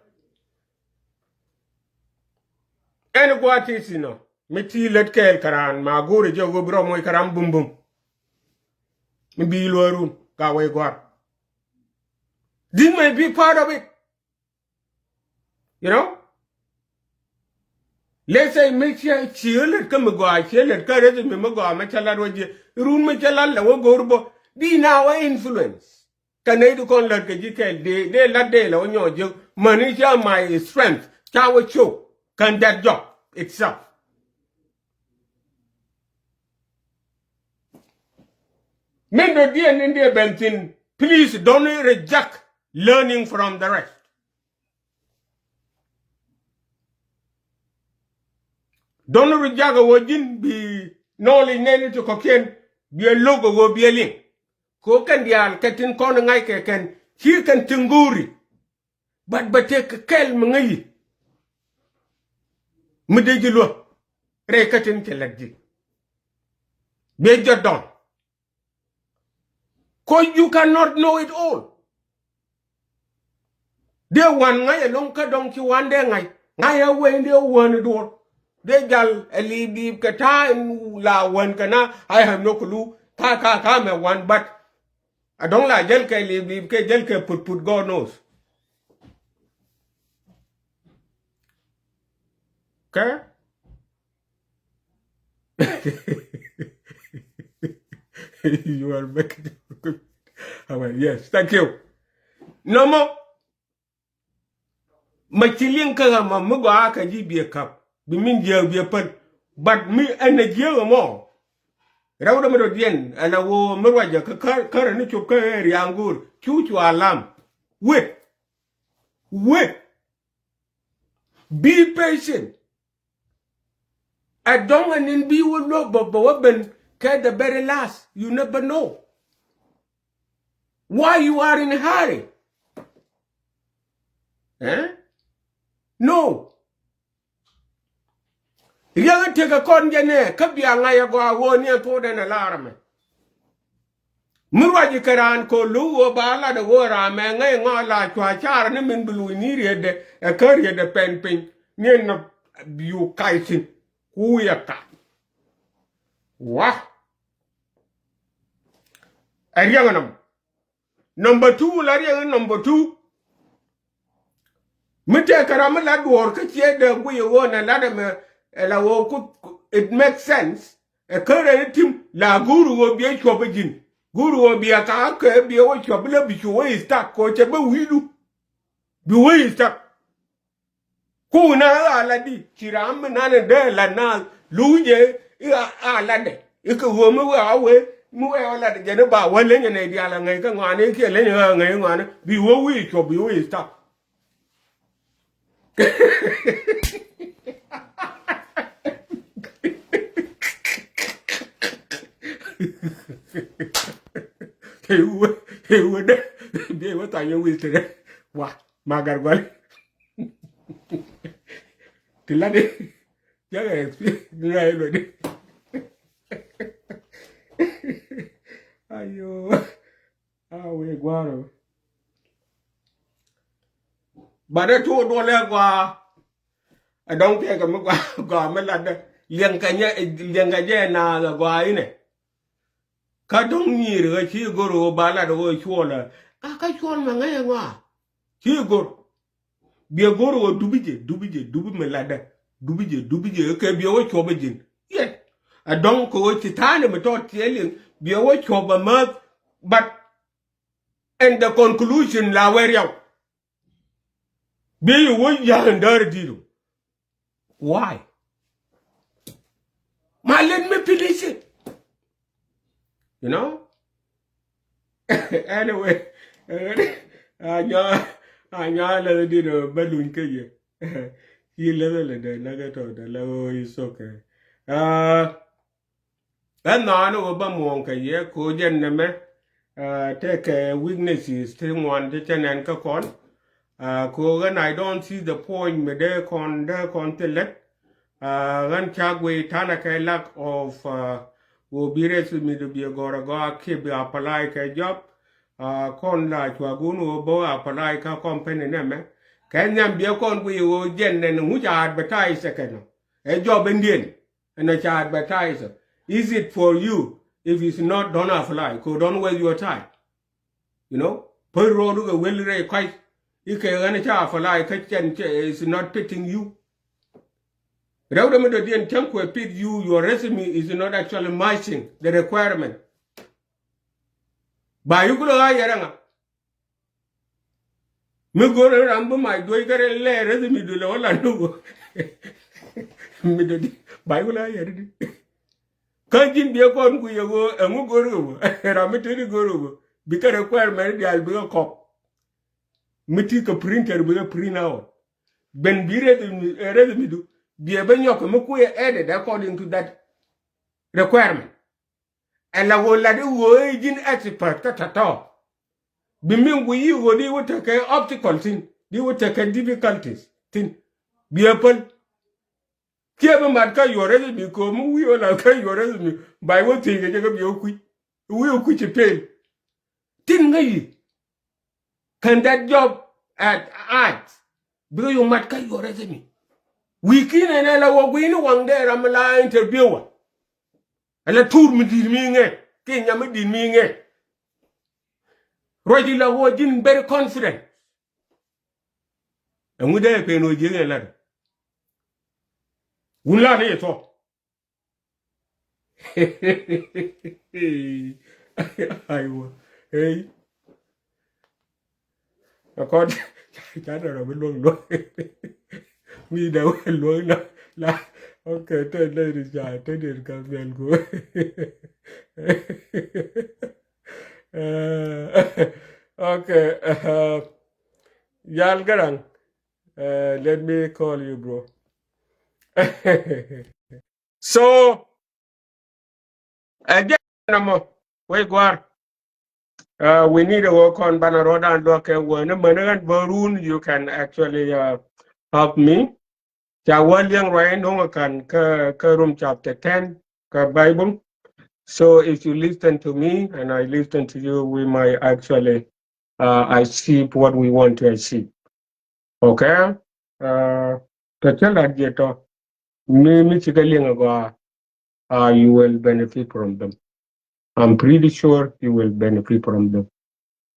Ɛn gua̱a̱th ti thi̱n ɔ mi ti lät kɛɛl kɛ raan ma go̱o̱rɛ jɛ ɣöö bi rɔ moc kɛ ram bumbum. Mi bi luäärun ka wee gua̱a̱r. This may be part of it. You know? Let's say mi ciɛ ciɛ lät kä mi gɔaa ciɛ lät kä resume mi gɔaa mi cä lat wä jiɛ run mi cä lat lɛ wä go̱o̱r bä di na wä influence. Kɛ nɛy di kɔn lät kɛ ji̱ kɛɛl dee dee lat dee lɛ wä nyɔɔ jiök mäni cia my strength ca wä show kɛn that job itself. Min dɔ̱diɛn in dee ben thi̱n, please don't reject learning from the rest. Don't reject a wä ji̱n bi knowledge nɛn ti kɔ̱kiɛn bi a lo̱k a wä bi a liŋ. Ko kɛn diaal kɛ tin kɔn ŋa̱c kɛ kɛn ci kɛn tin go̱o̱ri. But bɛ tëë kɛ kɛl mi ŋäci mi dee ji̱ luäk rɛy kä tin cɛ lät ji̱. Bɛ jɔt dɔ̱ŋ. Ko you cannot know it all. Dee wan ŋa̱c ɛlɔ̱ŋ kä dɔ̱ŋ ci wan dee ŋa̱c ŋa̱c ɛ wee dee wään i̱ duɔ̱ɔ̱r. Dee jal ɛ liip liip kɛ ta̱a̱ in la wään kɛ na I have no clue. Ka ka ka mɛ wan but a dɔ̱ŋ la jäl kɛ liip liip kɛ jäl kɛ put put God knows. Kɛ you are making. Yes, thank you. Nɔmɔ ma ci liŋ kä ɣä ma mi gɔaa kɛ ji̱ biɛ käp bi min jiääk biɛ päl. But mi ɛn ɛ jiääk ɛmɔ rɛw dɛ mi dɔ̱diɛn ɛn ɛ ɣöö mi ruacɛ kä kärɛ ni cop kä ɣɛ ria̱a̱ŋ go̱o̱r cu cua lam. Wait. Wait. Be patient. Ɛ dɔ̱ŋ ɛn in bi wä luäk bä bä wä ben kɛ the very last, you never know why you are in a hurry. Eh? No. Riɛk in tekɛ kɔn jɛ nɛ kä bia ŋa̱c ɛ gɔaa ɣöö ni ɛn thok dɛn ɛ lar ɛmɛ. Mi ruac kɛ raan kɛ lo̱k ɣöö ba lat ɛ ɣöö ram ɛ ŋäc ŋɔak la cua car ni min bi luc ni rietdɛ ɛ kä rietdɛ pɛn piny ni ɛn nɔ biu kac thi̱n ku wi̱i̱ ɛ kac. Wa ɛ riɛk ɛnɔm. Number two la riɛk in number two. Mi tëëkɛ ram mi la duɔ̱ɔ̱r kä ciɛ dee guiy ɛ ɣöö nɛ lat ɛmɛ ɛ la ɣöö ku it make sense. Ɛ kärɛ ni tim la guur ɣöö biɛ cuɔp ɛ ji̱n guur ɣöö biɛ ka kɛ biɛ wä cuɔp bi lä bi cu wä istak kɛ cɛ bä wi̱i̱du. Bi wä istak. Ku na ɣä a lat di ci ram mi nan ɛ dee lat na luuc jɛ i̱ a lat dɛ i̱ kɛ ɣöö mi wee a wee mi wee a lat jɛ ni ba wä leny ɛ nɛy diaal a ŋäc kä ŋɔaani kiɛ leny ɛ ŋäc ŋɔaani bi wä wi̱i̱ cuɔp bi wä istak. Iwä iwä dä biɛ iwä thany iwä wi̱i̱ tëdä wa ma gar guali. Ti lani jaga experience ni ŋa̱ iluɔdi. Ayo. A wee gua̱a̱r ɔ. But ɛ tuɔɔk duɔl ɛ gɔaa. Ɛ dɔ̱ŋ tëëkɛ mi gɔaa, gɔaa mi latdä. Liɛŋkɛ nyɛ, liɛŋkɛ jɛ naath ɛ gɔaa inɛ. Kä dɔ̱ŋ nyiir ɣä ci go̱r ɣä ba lat ɣä cuɔl ɛ. Kä kä cuɔl mɛ ŋäc ɛ ŋɔaa. Ci go̱r. Biɛ go̱r ɣä dupi jɛ, dupi jɛ, dupi mi latdä. Dupi jɛ, dupi jɛ, kɛ biɛ wä cuɔp ɛ ji̱n. Yɛn. Ɛ dɔ̱ŋ kɛ ɣä ci ta̱a̱ni mi tɔt ciɛ liŋ, biɛ wä cuɔp ɛ mäth, but in the conclusion la wee riaw. Bi yi wä ya̱a̱n däär di̱i̱t. Why? Ma let me finish it. You know? Anyway, a nyɔa, a nyɔa lɛ di̱i̱t bä luny kä yɛ. Yi lɛ lɛ dɛ lɛ kɛ tɔ dɛ lɛ, oh, it's okay. Uh, Ɣän nhɔaani ɣöö bä muɔ̱ɔ̱ŋ kɛ yɛ ko̱ jɛn nɛmɛ, ah, tekɛ weaknesses ti ŋuan ti cä nɛn kä kɔn. Ah, ko̱ ɣän I don't see the point mi dee kɔn, dee kɔn thil lät. Ah, ɣän ca guiy ta̱nɛ kɛ lack of, ah, ɣöö bi resume mi dee biɛ gɔ̱r agɔaa kiɛ bi apply kɛ job. Ah, kɔn la cuagun ɣöö bä apply kä company nɛmɛ. Kɛ nhiam biɛ kɔn guiy ɣöö jɛn nɛn ŋuc advertise kɛ nɔ. Ɛ job indiɛn. Ɛn a ca advertise. Is it for you? If it's not, don't apply. Ko don't waste your time. You know? Pär ro̱o̱du kɛ wel rɛy kɔc. Ikɛ ɣän ca apply kä cɛn cɛ is not fitting you. Rɛw dɛ mi dɔ̱diɛn cäŋ kuɛ fit you, your resume is not actually matching the requirement. Ba yuk lɔ ɣä yɛrɛ ŋa. Mi go̱o̱r ram bi mac duɔ̱c kärɛ lɛ resume du lɛ wä lan du. Mi dɔ̱diɛn ba yuk lɔ ɣä yɛrɛ di. Kä ji̱n biɛ kɔn ku yɛ ɣöö ɛŋu go̱o̱r ɣöö ram mi tëëdi go̱o̱r ɣöö bikɛ requirement diaal bikɛ kɔk. Mi ti kɛ printer bikɛ print out. Ben bi resume, eh, resume du biɛ bä nyɔk mi kuɛ edit according to that requirement. Ɛ la ɣöö lat i̱ ɣöö i̱ ji̱n expert kä tɔ̱tɔ̱. Bi min guiy i̱ ɣöö di wä tekɛ obstacle thi̱n, di wä tekɛ difficulties thi̱n. Biɛ päl. Kiɛ bi mat kä your resume ko̱o̱m i̱ wi̱i̱ wä lath kä your resume. Ba i̱ wä thiec kɛ jɛ kä biɛ wä kui̱. I̱ wi̱i̱ wä kui̱ ci fail. Tin ŋäc i̱. Can that job at at bikɛ yuk mat kä your resume. Wi̱i̱ ki̱n ɛn ɛ la wä gui̱ni waŋ dee ram mi la interviewer. Ɛ la tuur mi di̱i̱t mi ŋɛ kiɛ nyam mi di̱i̱t mi ŋɛ. Ruac i̱ la wä ji̱n very confident. Ɛŋu dee pen wä ji̱ ŋɛ lat. Wun la ni yɛ thɔ. Aiwa. Hey. Akɔn ca dɛ rɔ bi luɔ̱ŋ luɔ̱ŋ. Mi dɛ wä luɔ̱ŋ la la. Okay, te lady ca te den ka miɛl ku. Eh, okay. Uh, Yal Garang. Uh, let me call you, bro. So, ɛ jɛn nɔmɔ wec gua̱a̱r. Uh, we need a work on banɛ ruɔ̱dan luɔ̱k kɛ wä ni mäni ɣän bä run, you can actually, uh, help me. Ca wä liɛŋ ruac in do̱ŋ kan kä, kä Rom chapter ten kä Bible. So if you listen to me and I listen to you, we might actually, uh, achieve what we want to achieve. Okay? Uh, tɔ cä lat jiɛ tɔ. Mi, mi cikɛ liŋ a gɔaa, uh, you will benefit from them. I'm pretty sure you will benefit from them.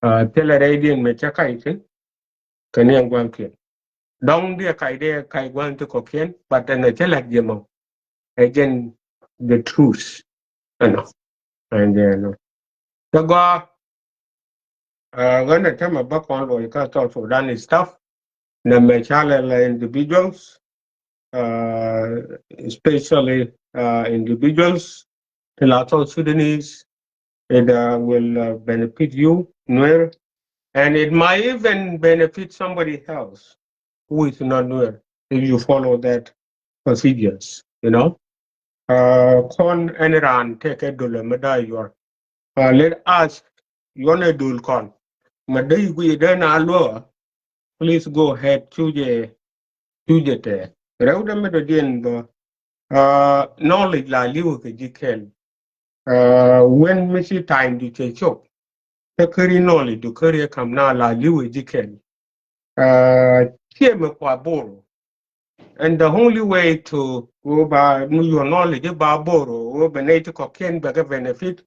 Uh, thilɛ rɛydiɛn mɛ cä kac thi̱n kɛ ni ɛn gua̱nkiɛn. Dɔ̱ŋ diɛ kac diɛ kac gua̱n ti kɔ̱kiɛn, but ɛn ɛ cä lat jiɛ mɔ. Ɛ jɛn the truth. Ɛnɔ. Ɛn jɛ ɛnɔ. Tɛ gɔaa. Uh, ɣän ɛ tämɛ bä kɔn luɔc kä South Sudan stuff. Nɛ mɛ ca lɛ lɛ individuals, uh, especially, uh, individuals ti la South Sudanese, it, uh, will, uh, benefit you, Nuer, and it might even benefit somebody else who is not Nuer if you follow that procedures, you know. Uh, kɔn ɛn raan tekɛ dolɛ mi da yuɔr. Uh, let us yuɔn ɛ dol kɔn. Ma dee i̱ guiy dee na luɔ. Please go ahead. Cujɛ, cujɛ tɛ. Rɛw dɛ mi dɔ̱diɛn bä. Uh, knowledge la li̱w kɛ ji̱ kɛl. Uh, when mi ci time du cɛ cop. Kä käri knowledge du käri kam na la li̱w kɛ ji̱ kɛl. Uh, Kiɛ mi kua Bor. And the only way to go ba mi your knowledge ba Bor, go ba nɛy ti kɔ̱kiɛn bɛ kɛ benefit,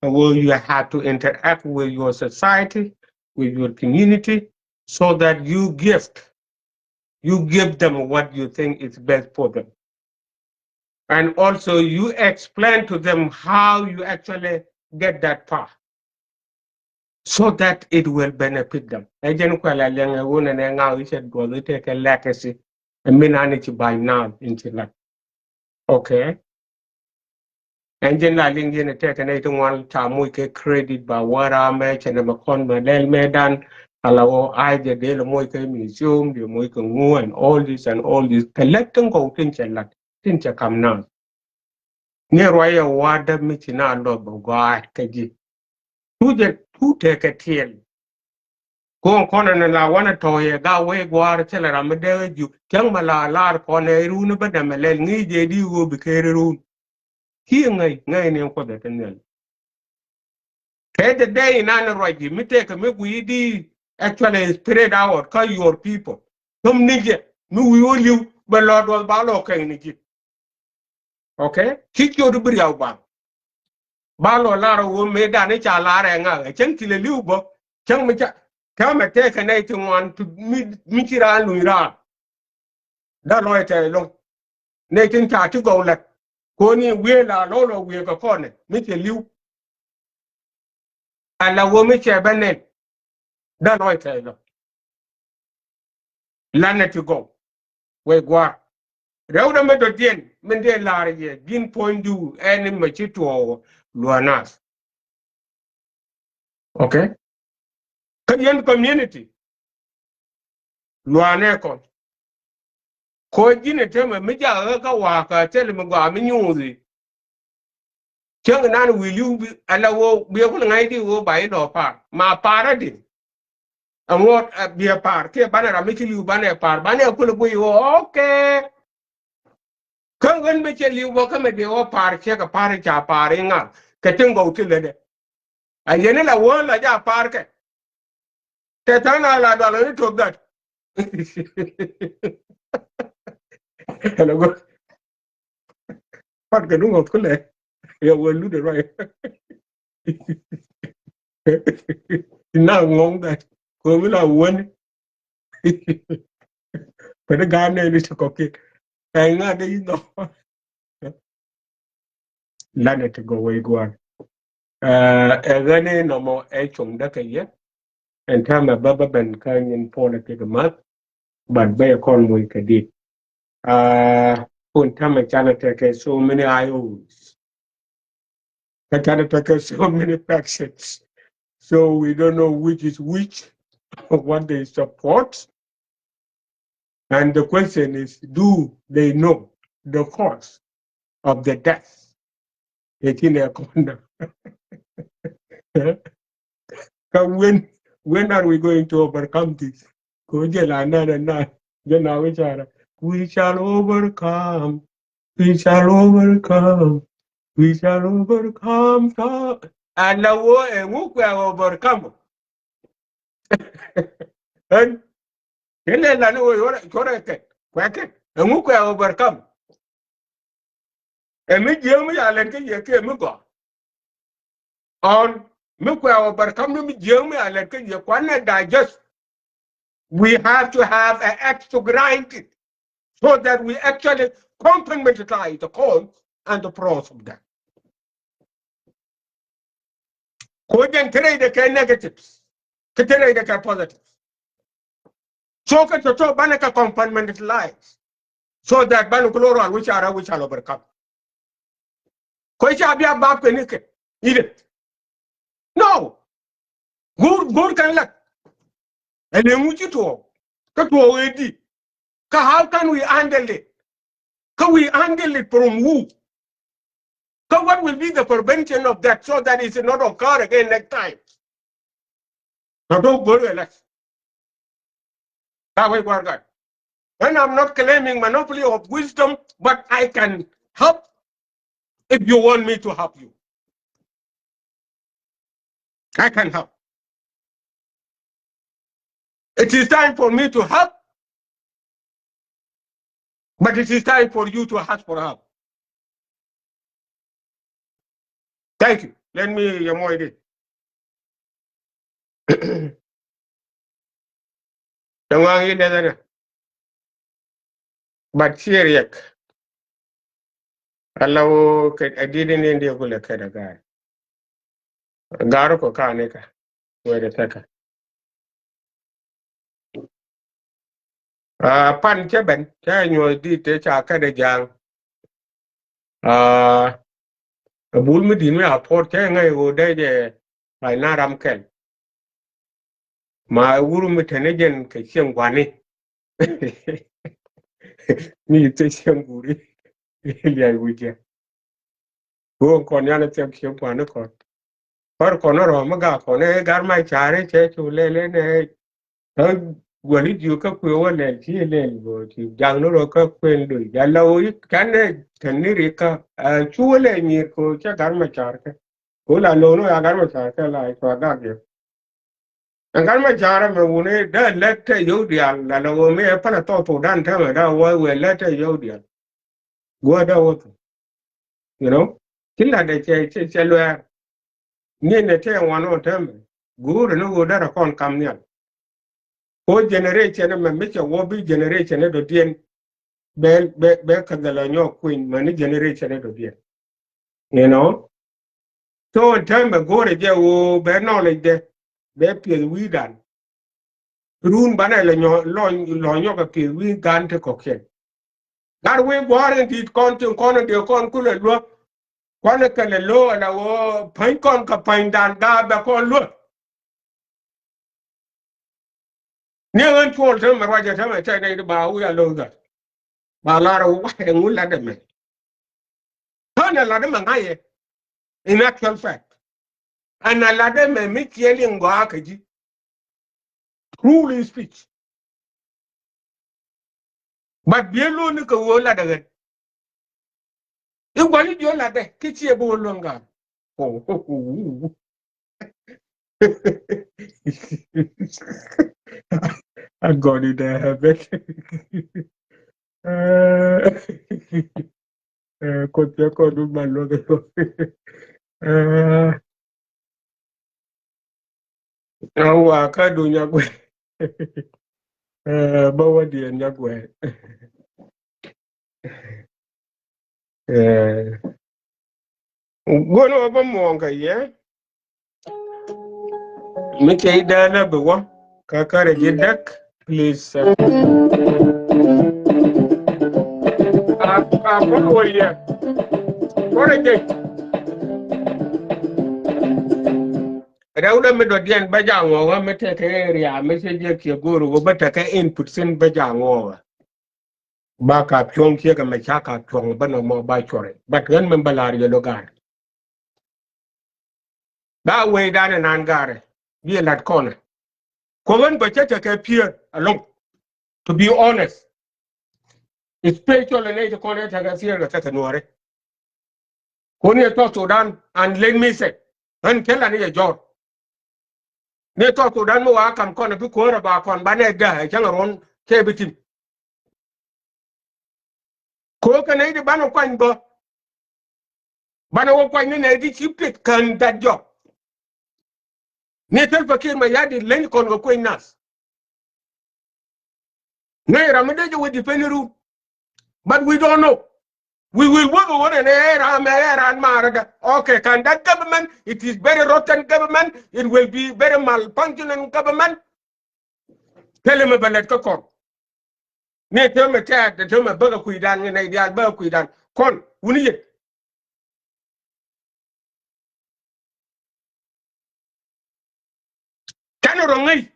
go you have to interact with your society, with your community, so that you give, you give them what you think is best for them. And also you explain to them how you actually get that power, so that it will benefit them. Ɛ jɛn kuɛ la liɛŋ ɛ wun ɛnɛ ŋa̱ i̱ cɛ duɔth i̱ tekɛ legacy. Ɛ min ani ci ba̱ny naath in ci lat. Okay. Ɛn jɛn la liŋ yɛn ɛ tekɛ nɛy ti ŋuan ca moc kɛ credit ba wä ram mɛ cɛ nɛ mɛ kɔn mɛ lɛl mɛ dan. Ala wä ai jɛ dee lɛ moc kɛ museum, dee moc kɛ ŋu and all this and all this. Kɛ lät tin gɔw tin cɛ lat, tin cɛ kam naath. Ni ruacɛ wa̱dä mi ci na lɔth bä gɔaa kä ji̱. Cu jɛ cu tekɛ tiɛl. Ko̱o̱ŋ kɔnɛ ni la wanɛ tɔ̱ yɛ ga wee gua̱a̱r thilɛ ram mi dee ji̱. Cäŋ mɛ la lar kɔnɛ run bä dɛmɛ lɛl ŋi̱i̱c jɛ di ɣöö bi ker run. Kiɛ ŋäc ŋäc ni kuoth ɛ ti nhial. Kɛ the day inan ruac ji̱ mi tekɛ mi gui̱i̱ di actually spread out kä your people. Thom ni jɛ mi wi̱i̱ wä li̱w bɛ lɔ duɔth ba lɔ kɛŋ ni ji̱. Okay? Ci ciöt bi riaw ba. Ba lɔ lar wä mëë dan i̱ ca lar ɛ ŋa ɛ cäŋ ci lɛ li̱w bä. Cäŋ mi ca kɛmɛ tekɛ nɛy ti ŋuan mi ci raan luny raan. Da lɔc tɛy loŋ. Nɛy tin ca ti gɔw lät. Koni wiee la lɔw lɔ wiee kɛ kɔnɛ mi cɛ li̱w. Ala wä mi cɛ bä nɛn. Da lɔc tɛy loŋ. Lanɛ ti gɔw. Wec gua̱a̱r. Rɛwdɛ mi dɔ̱diɛn min dee la̱r yɛ ji̱n puɔ̱nydu ɛn mɛ ci tuɔɔk lua̱a̱ nath. Okay. Kä yɛn community lua̱a̱nɛ kɔn. Ko̱ ji̱n ɛ temɛ mi jakä kä wa̱a̱kä thil mi gɔaa mi nyuuthi. Cäŋ nan wi̱i̱ li̱w bi ala wä biɛ kul ŋa̱c di wä ba ilɔ pa̱a̱r ma pa̱a̱r adi. Ɛŋuɔt biɛ pa̱a̱r kiɛ banɛ ram mi ci li̱w banɛ pa̱a̱r banɛ kul guiy wä okay. Kä ɣän mi cɛ li̱w bä kä mi dee wä pa̱a̱r cɛ kɛ pa̱a̱r ca pa̱a̱r iŋa kɛ tin gɔw ti lätdɛ. A yɛn ila wä la ja pa̱a̱r kɛ. Tɛ tha̱a̱ŋ na la dual ɣän itok that. Ɛlɛ gɔ. Pat kɛ duŋ ɣɔth kulɛ. Yɛ wä lut ɛ ruac. Na ŋɔŋ that. Komi la wä ni. Pɛn i̱ ga̱a̱n nɛy ni ti kɔ̱kiɛn. Ɛŋa dee yi nhɔk. Lanɛ ti gɔw wec gua̱a̱r. Ɛ ɣän i̱ nɔmɔ ɛ cuɔ̱ŋdä kɛ yɛ. Ɛn täämɛ bä bä ben kä nyin puɔlɛ kɛ kɛ math. But bä yɛ kɔn moc kɛ dit. Kun täämɛ canɛ tekɛ so many I Os. Kä canɛ tekɛ so many factions. So we don't know which is which, what they support. And the question is, do they know the cause of the death? Ɛ ci nɛ kɔn na. Kä when, when are we going to overcome this? Ko jɛ la na na na jɛ na wicara. We shall overcome. We shall overcome. We shall overcome. Ala wo ɛ ŋu kuɛ overcome. Ɛn kɛ lɛ la ni wo yɔrɛ kɔrɛ kɛ kuɛ kɛ ɛ ŋu kuɛ overcome. Ɛ mi jiäŋ mi ya lɛn kä yɛ kɛ mi gɔaa. Ɔn mi kuɛ wä bär kam ni mi jiäŋ mi a lɛt kä yɛ kuan nɛ digest. We have to have an axe to grind it so that we actually compartmentalize the cons and the pros of that. Ko jɛn te rɛy de kɛ negatives, kä te rɛy de kɛ positives. So kä tɔtɔ banɛ kɛ compartmentalize so that banɛ ku lo̱r wan wi̱c a rɛ wi̱c a lɔ bär kam. Ko ca bia bap kɛ ni kɛ i̱ dɛ. No. Go̱o̱r go̱o̱r kɛn lak. Ɛ liŋ wi̱c ci tuɔɔk kä tuɔɔk ɛ di. Kä how can we handle it? Kä we handle it from who? Kä what will be the prevention of that so that it is not occur again next time? Tɔ tɔ go̱o̱r kɛ lak. Ka wec gua̱r gat. And I'm not claiming monopoly of wisdom, but I can help if you want me to help you. I can help. It is time for me to help. But it is time for you to ask for help. Thank you. Let me, yɛ mɔc di. Däŋ waŋ i̱ lɛthɛ nɛ. But ci riɛk. Ala wä kɛ, a didin in diɛ kulɛ kɛ dɛ ga̱a̱r. Ga̱a̱r kɔ ka̱n ikä. Wee dɛ tɛkä. Ah, pan cä ben, cä nyuɔ̱th dit te ca kɛ dɛ ja̱a̱ŋ. Ah, a bul mi di̱t mi a puɔt cä ŋäc ɣöö dee jɛ pay na ram kɛl. Ma wur mi te ni jɛn kɛ cieŋ gua̱ni. Mi te cieŋ guuri. Liac wi̱cɛ. Go̱o̱ŋ kɔn yan thiɛk cieŋ gua̱ni kɔn. Pär kɔn rɔ mi gak kɔn ɛ gar ma cari cɛ cu lɛl ɛn ɛ. Kä guäli jiök kä kuëë wä lɛl ci lɛl go̱o̱ ci jaŋ ni rɔ kä kuën doi. Jal la wä i̱ can ɛ tɛn ni rik kä, ɛ, cu wä lɛl nyir ko̱ cɛ gar ma car kɛ. Ko̱ la lo̱o̱n wä ya gar ma car kɛ la cua gak yɛ. Ɛn gar ma car mɛ wuni dee lɛt tɛ yio̱w diaal la la wä mi ɛ pälɛ thɔɔk thok dan tɛmɛ daa wä wee lɛt tɛ yio̱w diaal. Guädä wä thok. You know? Ci latdɛ cɛ, cɛ, cɛ luɛɛr. Ni nɛ tɛ ŋuan ɔ tɛmɛ. Guurɛ ni ɣöö derɛ kɔn kam nhial. Ko generation mɛ mi cɛ wä bi generation ni dɔ̱diɛn. Bɛ, bɛ, bɛ kä dhɛ la nyɔk kui̱ny mɛ ni generation ni dɔ̱diɛn. You know? So in term bɛ go̱o̱rɛ jɛ woo bɛ knowledge dɛ bɛ piɛth wi̱i̱dan. Run banɛ lɛ nyɔ lɔ lɔ nyɔkɛ piɛth wi̱i̱dan ti kɔkiɛn. Gat wi̱i̱ gua̱a̱r in di̱i̱t kɔn tin kɔn in dee kɔn kulɛ luäk. Kuanɛ kɛ lɛ lo̱o̱ ala woo päny kɔn kɛ pänydan gaa bɛ kɔn luäk. Ni ɣän cuɔl temɛ ruacɛ temɛ cɛ nɛy ti ba wi̱i̱ a lo̱o̱ gat. Ba lar ɛ wä ɛŋu lat ɛmɛ. Kä nɛ lat ɛmɛ ŋa̱cɛ. In actual fact. Ɛn a lat ɛmɛ mi ciɛ liŋ gɔaa kä ji̱. Truly speech. But biɛ lo̱ni kɛ ɣöö lat ɛ ɣän. I̱ gua̱li jiɔ latdɛ ki ciɛ bi wä luäŋ ga̱a̱m. A gɔni dɛ bek. Koth cɛ kɔn du mal luäŋ. Awa kä du nyakuɛ. Bä wä diɛn nyakuɛ. Guɔn wä bä muɔŋ kɛ yɛ. Mi cɛ idä lä bi wä kä kärɛ ji̱ däk. Please. A kɔn wä yɛ kɔrɛ jɛ. Rɛwdɛ mi dɔ̱diɛn bä jaŋ wä wä mi tekɛ area mi cɛ jɛ kiɛ go̱o̱r wä bä tekɛ input sin bä jaŋ wä wä. Ba ka piɔŋ kiɛ kɛ mɛ ca ka piɔŋ bä nɔmɔ ba cuɔrɛ. But ɣän mi bä lar yɛ lo ga̱a̱r. Ba wee danɛ nan ga̱a̱rɛ bi lat kɔnɛ. Kɔ ɣän bä cɛ tekɛ pier along. To be honest. Especially nɛ ti kɔnɛ tekɛ pier kɛ tekɛ nuɔrɛ. Kɔn yɛ tɔ Sudan and let me say. Ɣän kɛ lan yɛ jɔr. Ni tɔ Sudan mi wa kam kɔn bi kuäärä ba kɔn banɛ dä ɛ cäŋ ruɔn kɛ bi tim. Ko kɛ nɛy di banɛ kuany bä. Banɛ wä kuany ni nɛy di ci piɛth kän dat jɔk. Ni Salva Kiir Mayardit leny kɔn kɛ kueny nath. Ŋäc ram mi dee jɛ wä depend run. But we don't know. We will work on it. Ɛ ram ɛ ran maarä dä. Okay, can that government, it is very rotten government. It will be very malfunctioning government. Tell him about that kɔn. Ni tell me tell, tell me bäkɛ kui̱dan ŋä nɛy diaal bäkɛ kui̱dan. Kɔn wuni yet. Canɛ rɔ ŋäc.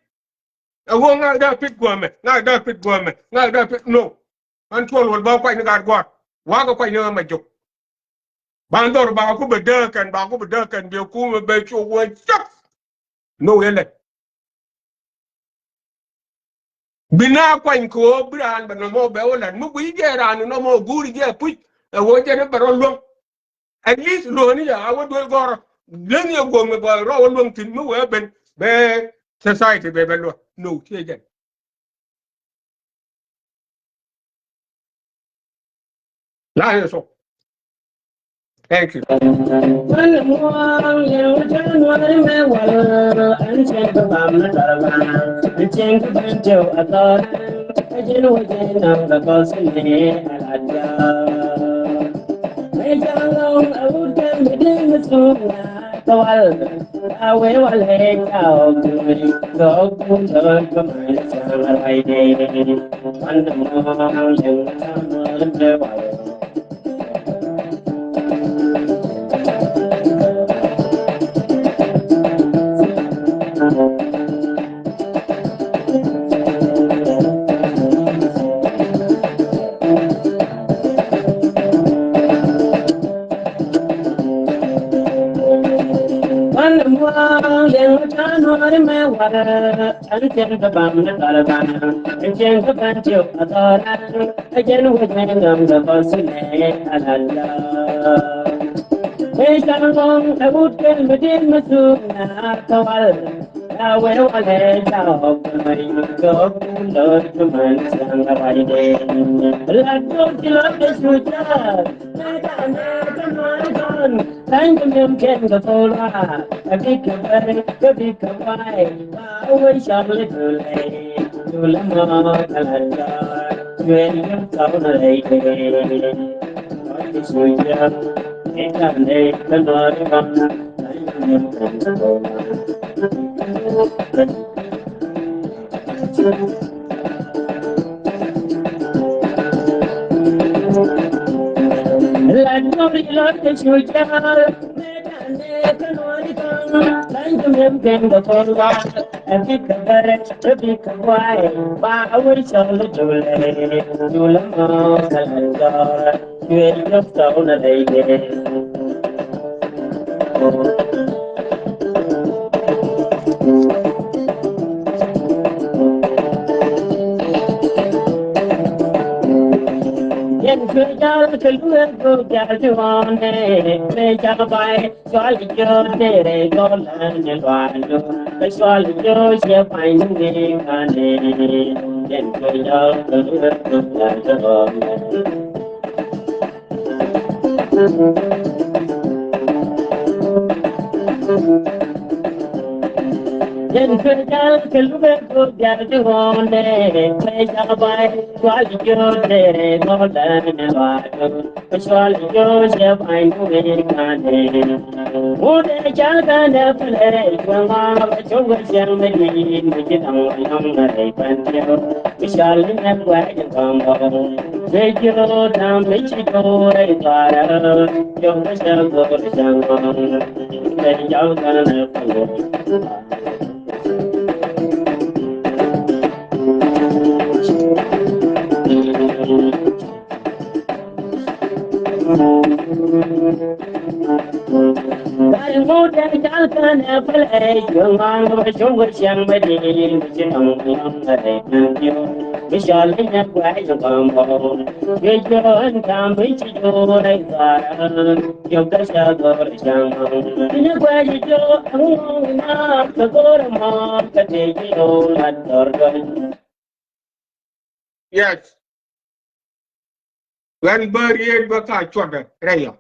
Ɛ ɣöö ŋak dee pit guɔmɛ, ŋak dee pit guɔmɛ, ŋak dee pit no. An cuɔl wal ba kuany ni gat gua̱a̱r. Wakɛ kuany ni ɣä ma jok. Ban dhɔr ba ku bɛ dee kɛn, ba ku bɛ dee kɛn, bɛ kumɛ bɛ cu wä cak. No yɛ lɛ. Bi na kuany kɛ ɣöö bi raan bɛ nɔmɔ bɛ wä lat mi guiy jɛ raan nɔmɔ guuri jɛ puc. Ɛ ɣöö jɛ ni bɛ rɔ luäŋ. At least luäŋni jɛ a wä duel gɔrɔ. Leny yɛ guɔm mi bɛ rɔ wä luäŋ thi̱n mi wee ben bɛ society bɛ bɛ luäŋ. No, ciɛ jɛn. That is all. Thank you. Wan muaŋ liɛŋ tan wari mɛ warɛ. An cɛn kä bam ni tɔlɛ ban, an cɛn kä ban tiok a thɔran, an cɛn wec mɛ ngam kä kɔn sinɛ a lalla. Kɛ can gɔŋ ɛ wut kɛn mi din mi thuk na kawal, a wee walɛ ca ɔk kɛ mɛ yut kɛ ɔk kun lɔt kɛ mɛ ni siaŋ a ruac den. Lat jok ti lɔt kɛ cu jar, mɛ ca nɛ kɛ mɛ kɔn. Thank you, ma'am, kɛn kɛ thok luaak, a bik kɛ bɛr, kɛ bik kɛ buay, ba wee cɔl i̱ Dulɛ, Dulɛ mɔ kɛ la̱t gɔ̱r, cuɛ yum thɔk ni rɛy tëë. Kɔc ti cu jiäk, i̱ ka̱n dee kä nɔɔri ɣɔn, thank you, ma'am, kɛn kɛ thok luaak. La nyɔri lɔr kɛ cu jal, mɛ dan dee kä nuɔri kɔn, la nyɔri lɔr kɛ cu jal, ɛ bikɛ bɛrɛ, ɛ bikɛ buay, ba wä cɔl Dulɛ, Dulɛ mɔ kɛ la̱t gɔ̱r. Cuɛ jɔk tɔw na rɛy dee. Yɛn cuɛ jal kɛ luɛɛr go̱o̱k jal ti ɣɔ̱ɔ̱nɛ, mɛ cak bay, cɔal i̱ jiöt dee rɛy gɔl ɛn i̱ luaandu, kɛ cɔal i̱ jiöt ciɛ pany ni ŋi̱i̱ŋ kanɛ. Yɛn cuɛ jal kɛ luɛɛr go̱o̱k jal ti ɣɔ̱ɔ̱nɛ. Yɛn kɛ jal kɛ lukɛ go̱o̱r diaal ti ɣɔ̱ɔ̱ndɛ, kɛ jak bay, cual jiöt dee gɔlɛ ni luaadu, kɛ cual jiöt cɛ bay ni wee ŋa̱a̱ndɛ. Wut ɛ cal kɛn ɛ pɛlɛ, cuɛ ŋɔak ɛ cok ɛ cɛŋ mɛ di̱i̱t, mi ci da̱ŋ ɛ yɔ̱ŋ ɛ rɛy pɛn tiɛw. Bi cɔal ni mɛn guɛc in kɔn bɔk. Guic ji̱ ro̱o̱ da̱ŋ bi ci do̱r in kɔaarä. Jɔk bi cɛ go̱r cäŋ ɣɔn. Guic jɔk kɛn ɛ pɛlɛ. Kar ŋut dee jal kɛn ɛ pɛlɛ, cuɛ ŋɔaŋ bä cuŋ kɛ ciɛŋ bä di̱i̱t, ci nɔŋ nɔŋ kɛ rɛy kɛn diw. Bi cɔl i̱ nyɛ guɛc in kɔn bɔk. Cuɛ jiɔn kam bi ci jo̱o̱r rɛy kɔaarä. Jɔk dee cɛ go̱r cäŋ ɣɔn. I̱ nyɛ guɛc in jiɔn ɛŋu ŋɔŋ in naath kɛ go̱r ɛmɔ kɛ tëë ji̱ yo̱o̱ lat dɔr duɔ̱ny. Yes. Ɣän bä riet bä ka cuɔt rɛy ɔ.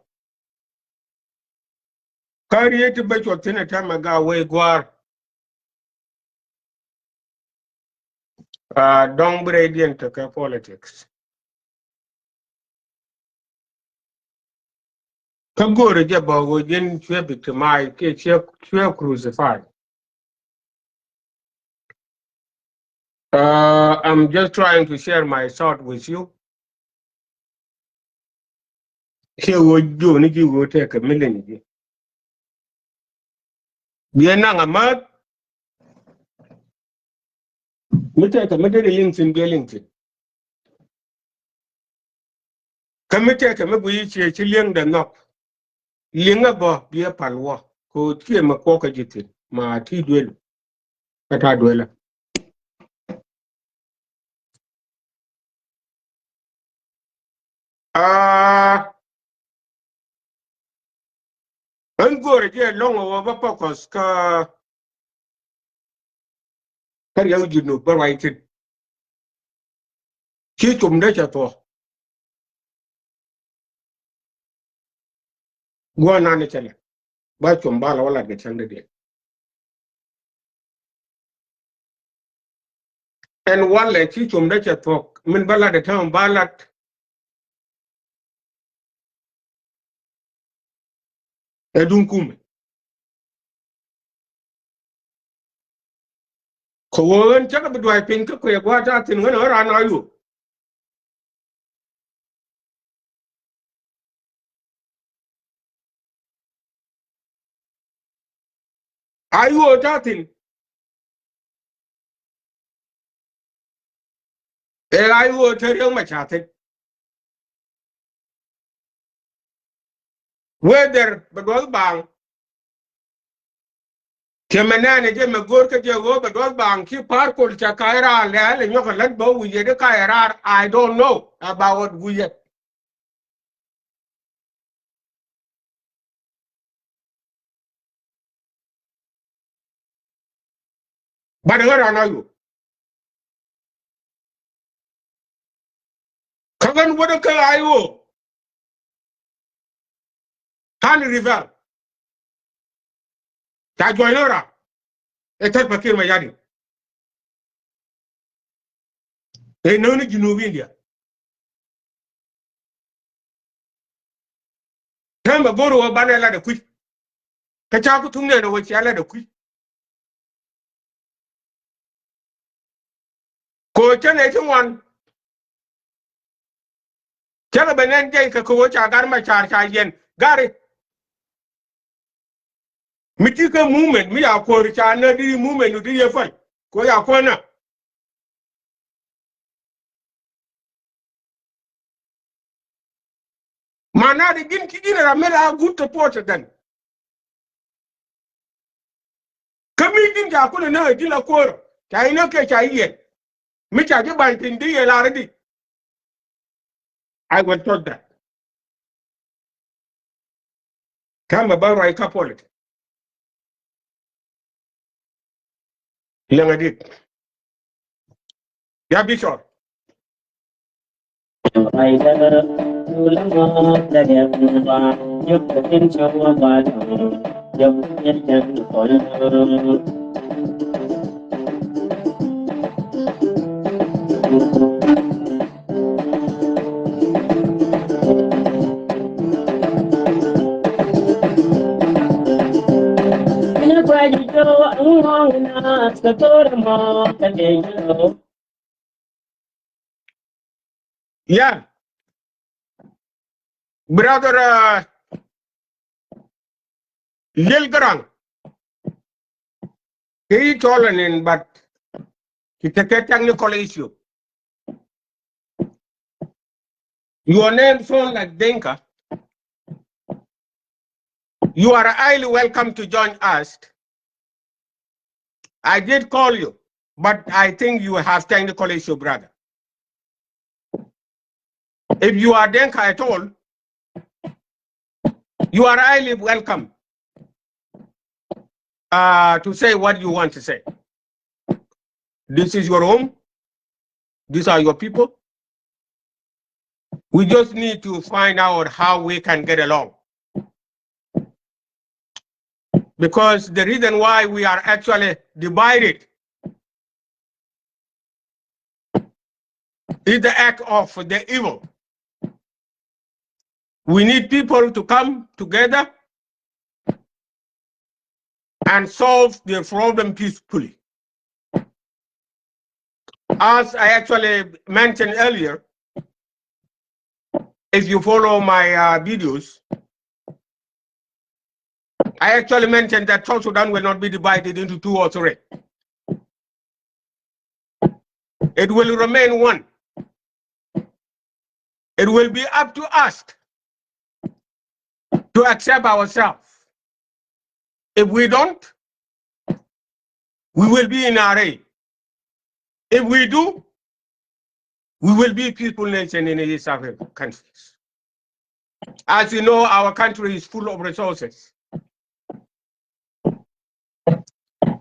Kä riet bä cuɔt thi̱n ɛ täämɛ ga wee gua̱a̱r. Ah, dɔ̱ŋ bi rɛydiɛn tekɛ politics. Kä go̱o̱rä jɛ bä ɣöö ji̱n cuɛ victimize kiɛ cuɛ, cuɛ crucify. Uh, I'm just trying to share my thought with you. Kiɛ ɣöö jiöni ji̱ ɣöö tekɛ mi leny ji̱. Biɛ naŋ amäth. Mi tekɛ mi deri liŋ thi̱n biɛ liŋ thi̱n. Kä mi tekɛ mi guiy ciɛ ci li̱eŋdɛ nhɔk. Li̱eŋä bä biɛ pal wä. Kɛ ɣöö ciɛ mi kuɔkä ji̱ thi̱n. Ma ti duel. Kä ta duelä. Aa, ɣän go̱o̱rä jɛ lɔ̱ŋ ɣöö bä focus kä, kä riɛk Junub bä ruac thi̱n. Ci com dee cɛ thuɔ̱k. Gua̱a̱th nan ni cɛ lɛ ba com ba la wä lat kɛ cäŋ dee diɛn. Ɛn walɛ ci com dee cɛ thuɔ̱k min ba lat ɛ täämɛ ba lat. Ɛ duŋ kumɛ. Kɛ ɣöö ɣän cä kɛ bi dua̱c piny kä kuɛ gua̱a̱th ta̱a̱ thi̱n ɣän ɣän raan a yuɔp. A yuɔp ta̱a̱ thi̱n. Ɛ a yuɔp te Riek Machar thi̱n. Whether bɛ duɔth baaŋ. Tiɛmɛ nɛɛnɛ jɛ mɛ go̱o̱r kä jɛ ɣöö bɛ duɔth baaŋ ki pa̱a̱r kol ca ka̱a̱c raar lɛ lɛ nyɔk ɛ lät bä wi̱i̱ yɛ di ka̱a̱c raar, I don't know about wi̱i̱ yɛ. Bat ɣän raan a yuɔp. Kä ɣän wädä kä a yuɔp. Kan rebel ca juɔ̱c ni ram ɛ Salva Kiir Mayardit. Ɛ näk ni Junub India. Täämɛ go̱r wä banɛ lat ɛ kui̱. Kä ca ku thuŋ nɛn ɛ wä cia lat ɛ kui̱. Kɛ ɣöö cä nɛ ci ŋuan. Cä kɛ ben ɛn jɛy kɛ kɛ ɣöö ca Gat Macar ca yɛn gari. Mi ti kɛ movement mi ya kuäär ca nä di movement di yɛ päl kɛ ɣöö ya kuäär nä. Manadi ji̱n ci ji̱n ram mi la good supporter than. Kä mi ji̱n ca kulɛ näk ji̱n la kuäär ca inä kɛ ca i̱ yɛn. Mi ca ji̱ ba̱ny piny di yɛ lar di. I will talk that. Täämɛ bä ruac kä politic. Liɛŋɛ dit. Ya Bishop. Yeah. Brother, uh, Lil Garang. Kɛ i̱ cɔl ɛn in, but ci tekɛ technical issue. Your name sound like Dinka. You are highly welcome to join us. I did call you, but I think you have technical issue, brother. If you are Dinka at all, you are highly welcome, uh, to say what you want to say. This is your home. These are your people. We just need to find out how we can get along. Because the reason why we are actually divided is the act of the evil. We need people to come together and solve their problem peacefully. As I actually mentioned earlier, if you follow my, uh, videos, I actually mentioned that South Sudan will not be divided into two or three. It will remain one. It will be up to us to accept ourselves. If we don't, we will be in R A. If we do, we will be a peaceful nation in East African countries. As you know, our country is full of resources.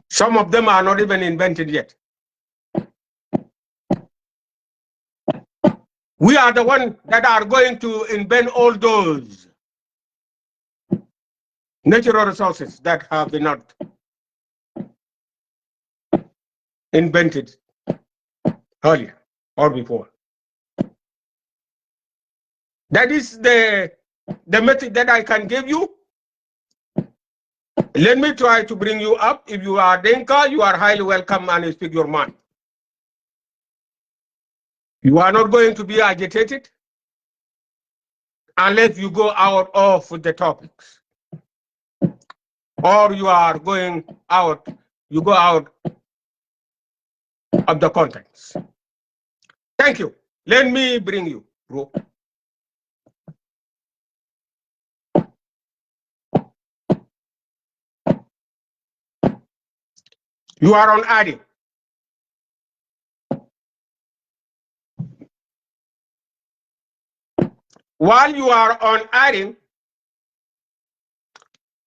Some of them are not even invented yet. We are the one that are going to invent all those. natural resources that have been not invented earlier or before. That is the, the message that I can give you. Let me try to bring you up. If you are Dinka, you are highly welcome and speak your mind. You are not going to be agitated unless you go out of the topics. Or you are going out, you go out of the contents. Thank you. Let me bring you, bro. You are on adding. While you are on adding,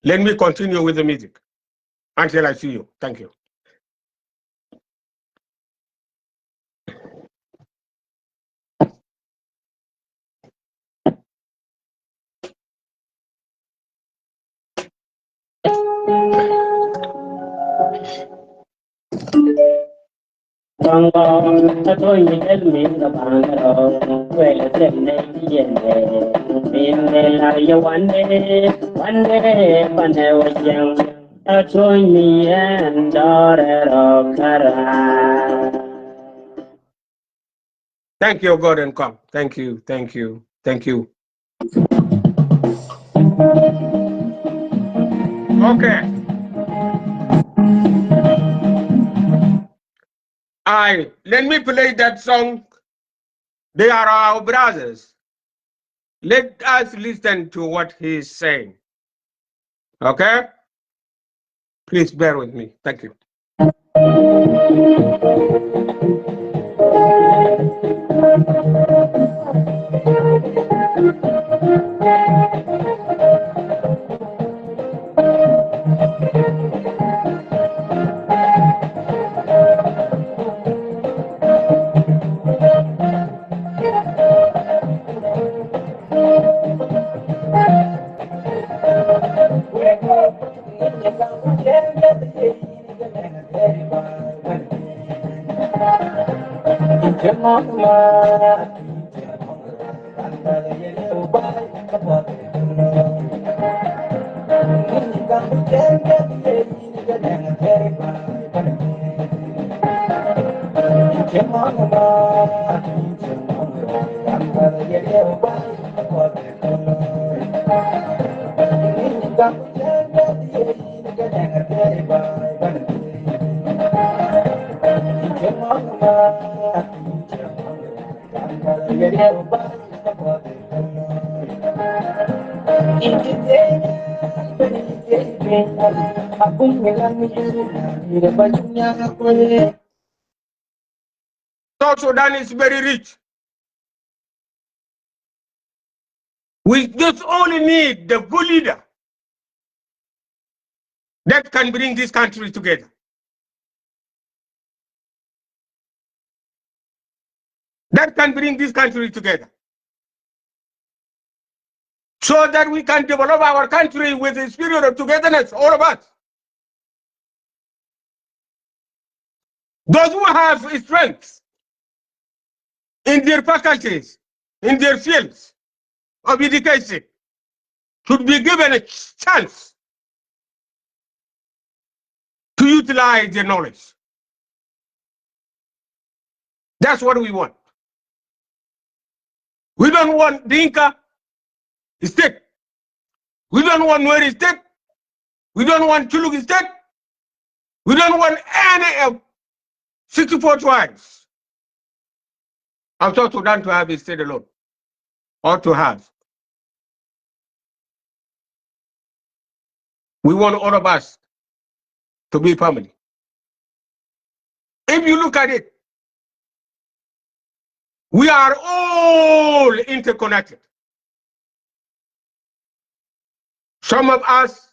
let me continue with the music until I see you. Thank you. Thank you, Gordon Kong. Thank you, thank you, thank you. Okay. I, let me play that song. They are our brothers. Let us listen to what he is saying. Okay? Please bear with me. Thank you. South Sudan is very rich. We just only need the good leader that can bring this country together. That can bring this country together. So that we can develop our country with the spirit of togetherness, all of us. Those who have strength in their faculties, in their fields of education, should be given a ch-, chance to utilize their knowledge. That's what we want. We don't want Dinka state. We don't want Nuer state. We don't want Chuluk state. We don't want any of sixty-four tribes of South Sudan to have a state alone or to have. We want all of us to be family. If you look at it, we are all interconnected. Some of us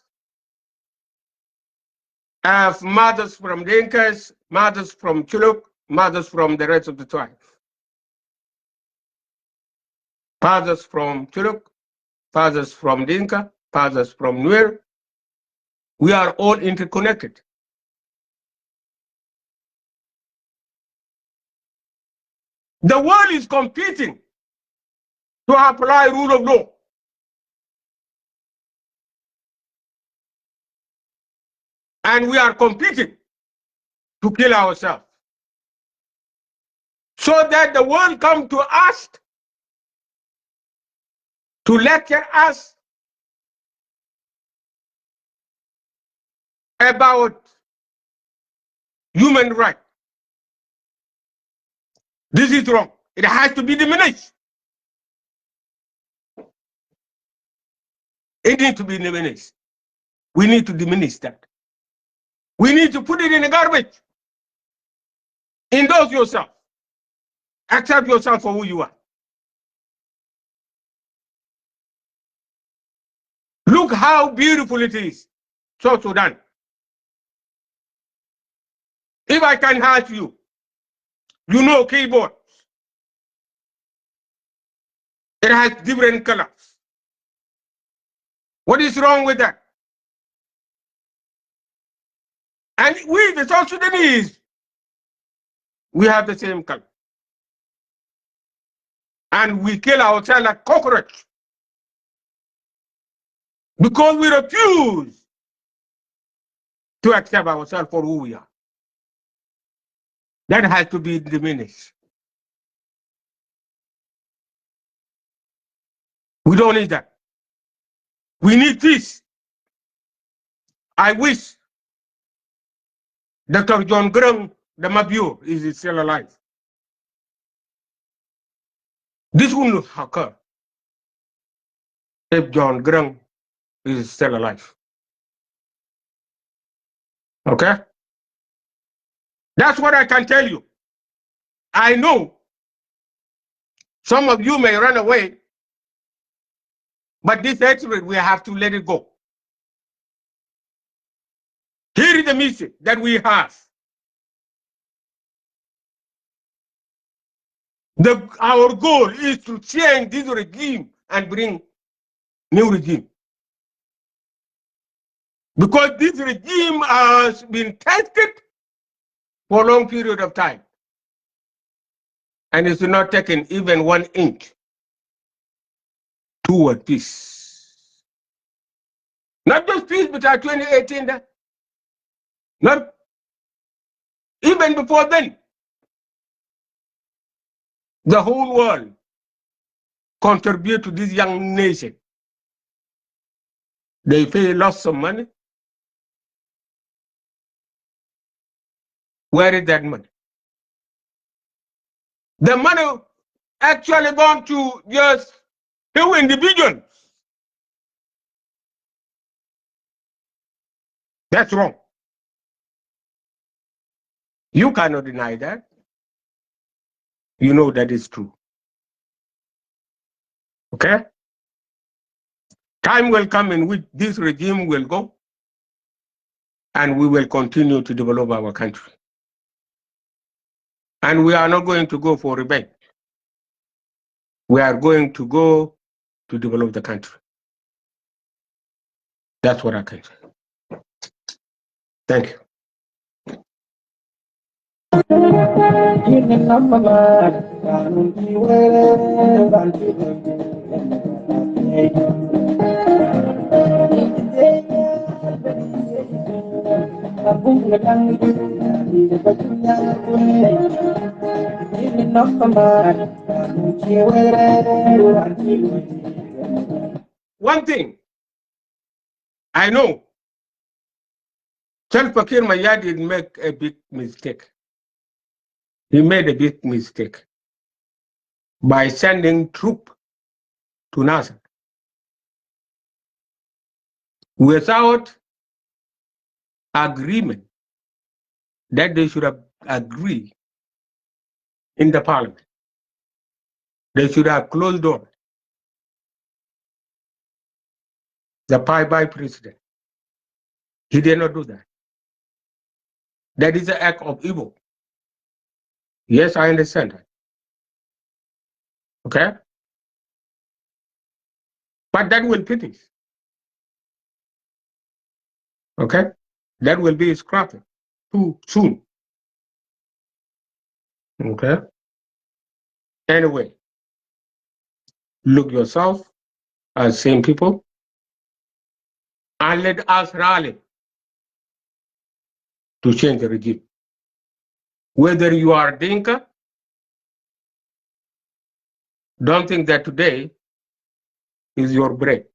have mothers from Dinkas, mothers from Chuluk, mothers from the rest of the tribe. Fathers from Chuluk, fathers from Dinka, fathers from Nuer, We are all interconnected. The world is competing to apply rule of law. And we are competing to kill ourselves so that the world come to us to lecture us about human right. This is wrong. It has to be diminished. It need to be diminished. We need to diminish that. We need to put it in the garbage. Endorse yourself. Accept yourself for who you are. Look how beautiful it is, South Sudan. If I can ask you, you know keyboard. It has different colors. What is wrong with that? And we, the South Sudanese, we have the same color. And we kill ourselves like cockroach because we refuse to accept ourselves for who we are. That has to be diminished. We don't need that. We need peace. I wish Doctor John Garang de Mabior is still alive. This wouldn't occur if John Garang is still alive. Okay? That's what I can tell you. I know some of you may run away, but this hatred, we have to let it go. Here is the mission that we have. The, our goal is to change this regime and bring new regime. Because this regime has been tested for a long period of time. And it's not taking even one inch toward peace. Not just peace بتاع twenty eighteen ده. Not even before then. The whole world contribute to this young nation. They pay lots of money. Where is that money? The money actually gone to just few individuals. That's wrong. You cannot deny that. You know that is true. Okay? Time will come in which this regime will go, and we will continue to develop our country. And we are not going to go for revenge. We are going to go to develop the country. That's what I can say. Thank you. One thing I know, Salva Kiir Mayardit make a big mistake. He made a big mistake by sending troop to Nasir without agreement that they should have agreed in the parliament. They should have closed door. The bye-bye president. He did not do that. That is an act of evil. Yes, I understand that. Okay? But that will finish. Okay? That will be scrapped too soon. Okay? Anyway, look yourself as same people and let us rally to change the regime. Whether you are Dinka, don't think that today is your break.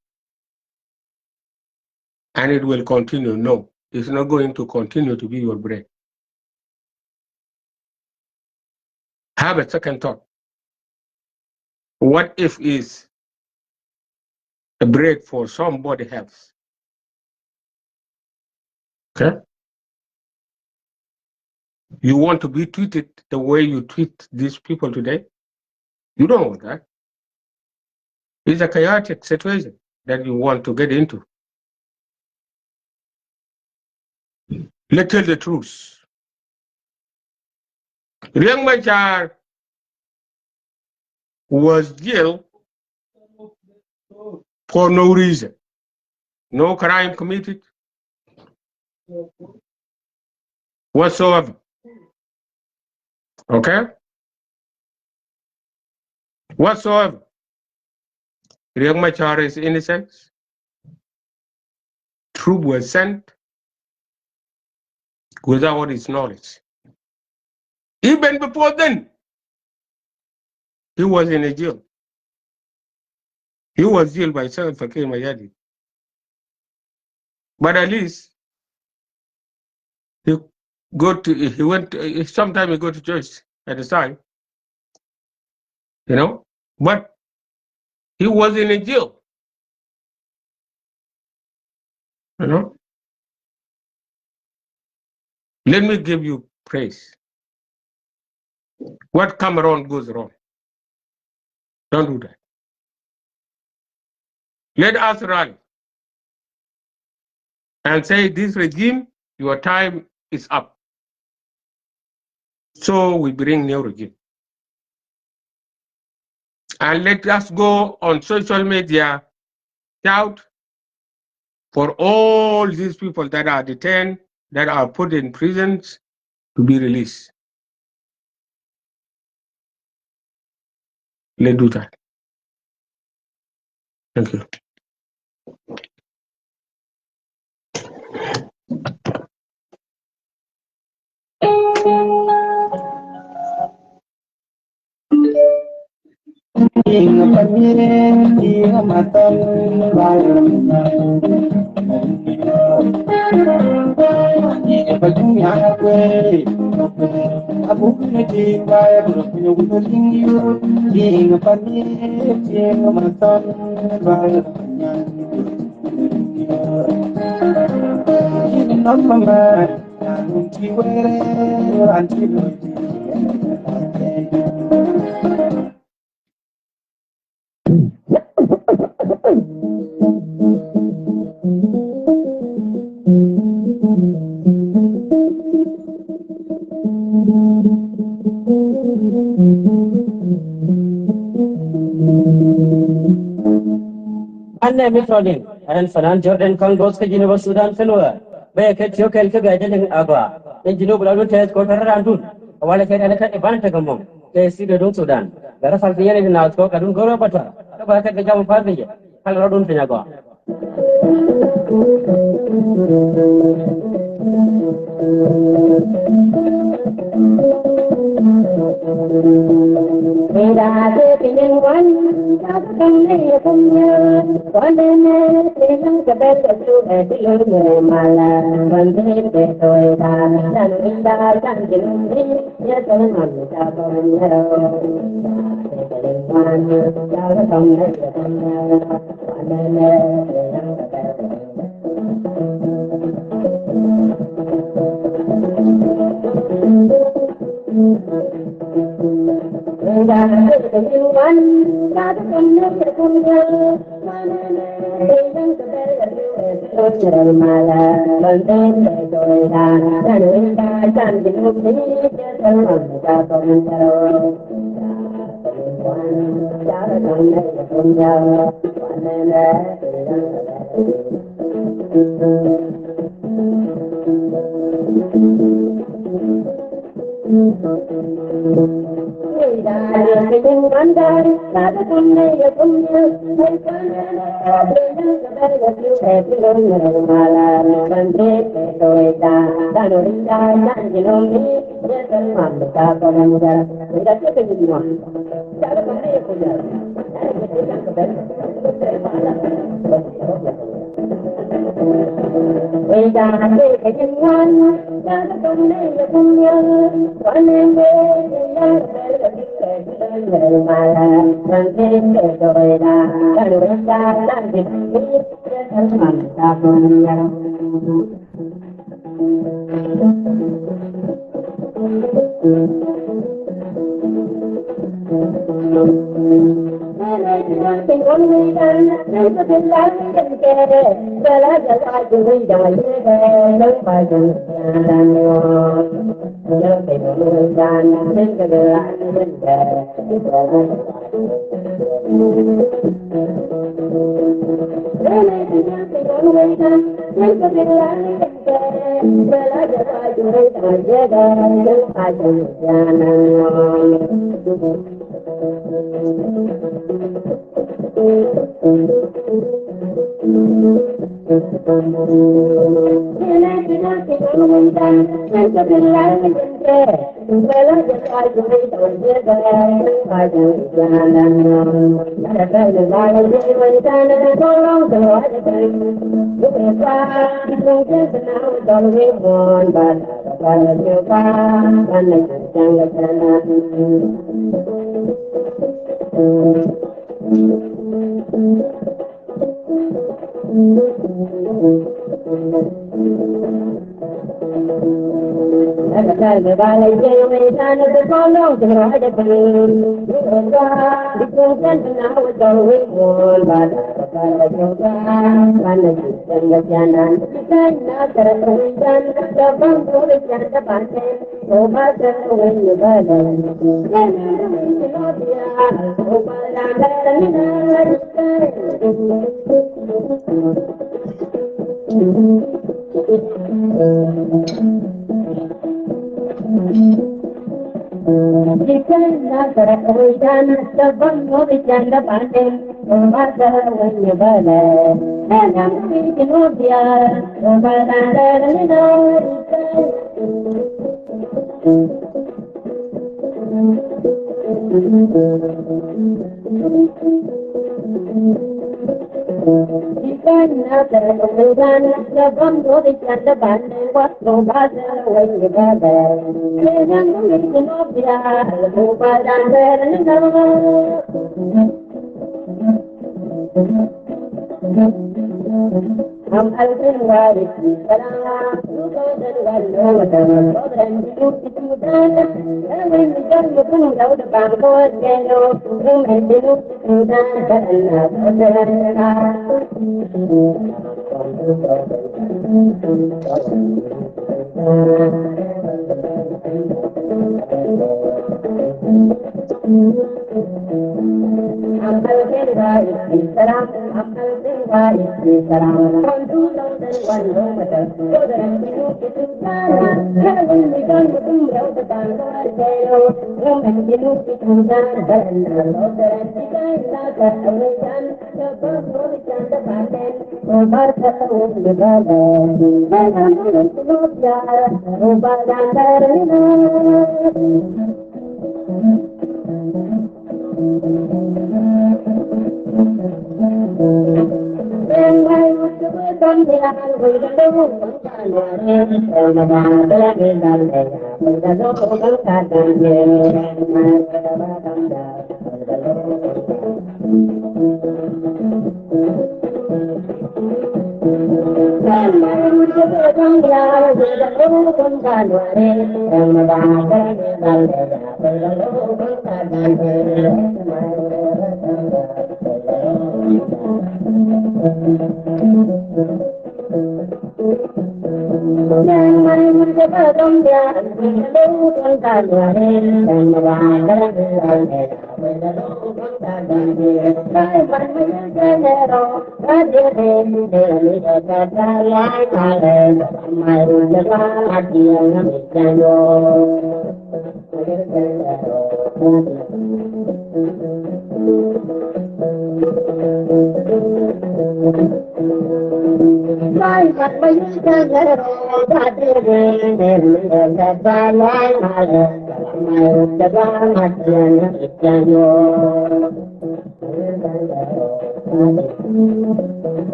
And it will continue. No, it's not going to continue to be your break. Have a second thought. What if is a break for somebody else? Okay? You want to be treated the way you treat these people today? You don't want that. It's a chaotic situation that you want to get into. Let's tell the truth. Riek Machar was jailed for no reason. No crime committed whatsoever. Okay? Whatsoever. Riek Machar is innocent. Troop was sent without his knowledge. Even before then, he was in a jail. He was jailed by Salva Kiir Mayardit. But at least he go to, he went, sometimes he go to church at the time, you know, but he was in a jail. You know, let me give you praise. What come around goes around. Don't do that. Let us rally and say, this regime, your time is up. So we bring new regime. And let us go on social media, shout for all these people that are detained, that are put in prisons, to be released. Let's do that. Thank you. An nɛ mi tɔl in, ɛn fanan Jordan Kɔŋ Doth kä Jinub Sudan kä Nuäär. Bɛ kɛ tiökɛl kä bɛ jɛ liŋ agɔaa. Ni Jinub la lun tɛth kɔ tɔrɔ randun. Walɛ kɛ rɛn kä iban tekɛ mɔŋ. Kɛ si de dun Sudan. Bɛ rɛ fal piny yɛn in naath kɔ kɛ dun go̱rɛ bä tɔrɔ. Kä bɛ kɛ kɛ jam pal piny yɛ. Kal rɔ dun piny agɔaa.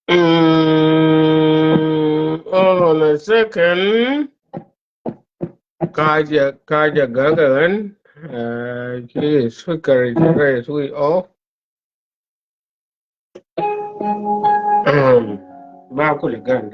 Mm, hold on a second. Kaja, kaja gaga gan. Uh, please, speaker is raised. We off. Ba kuli gan.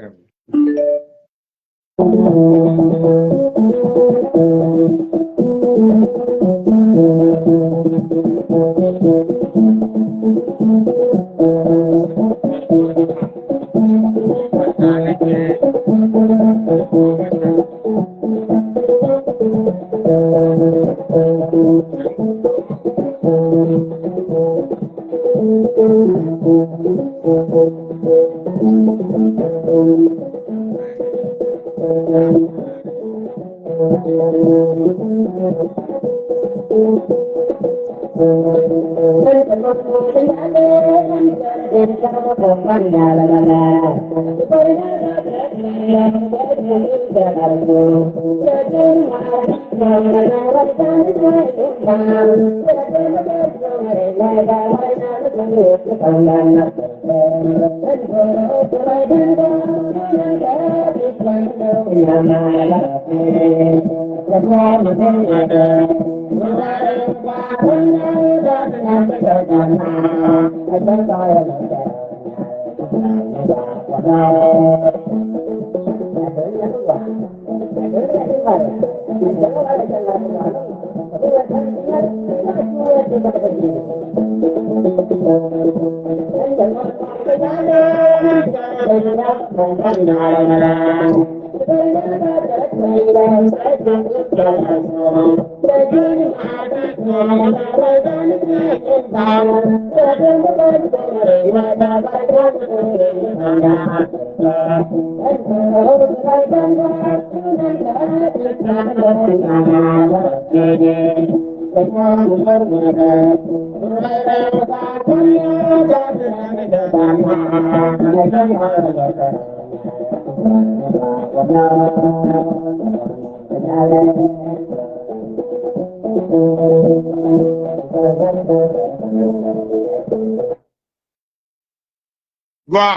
Gua.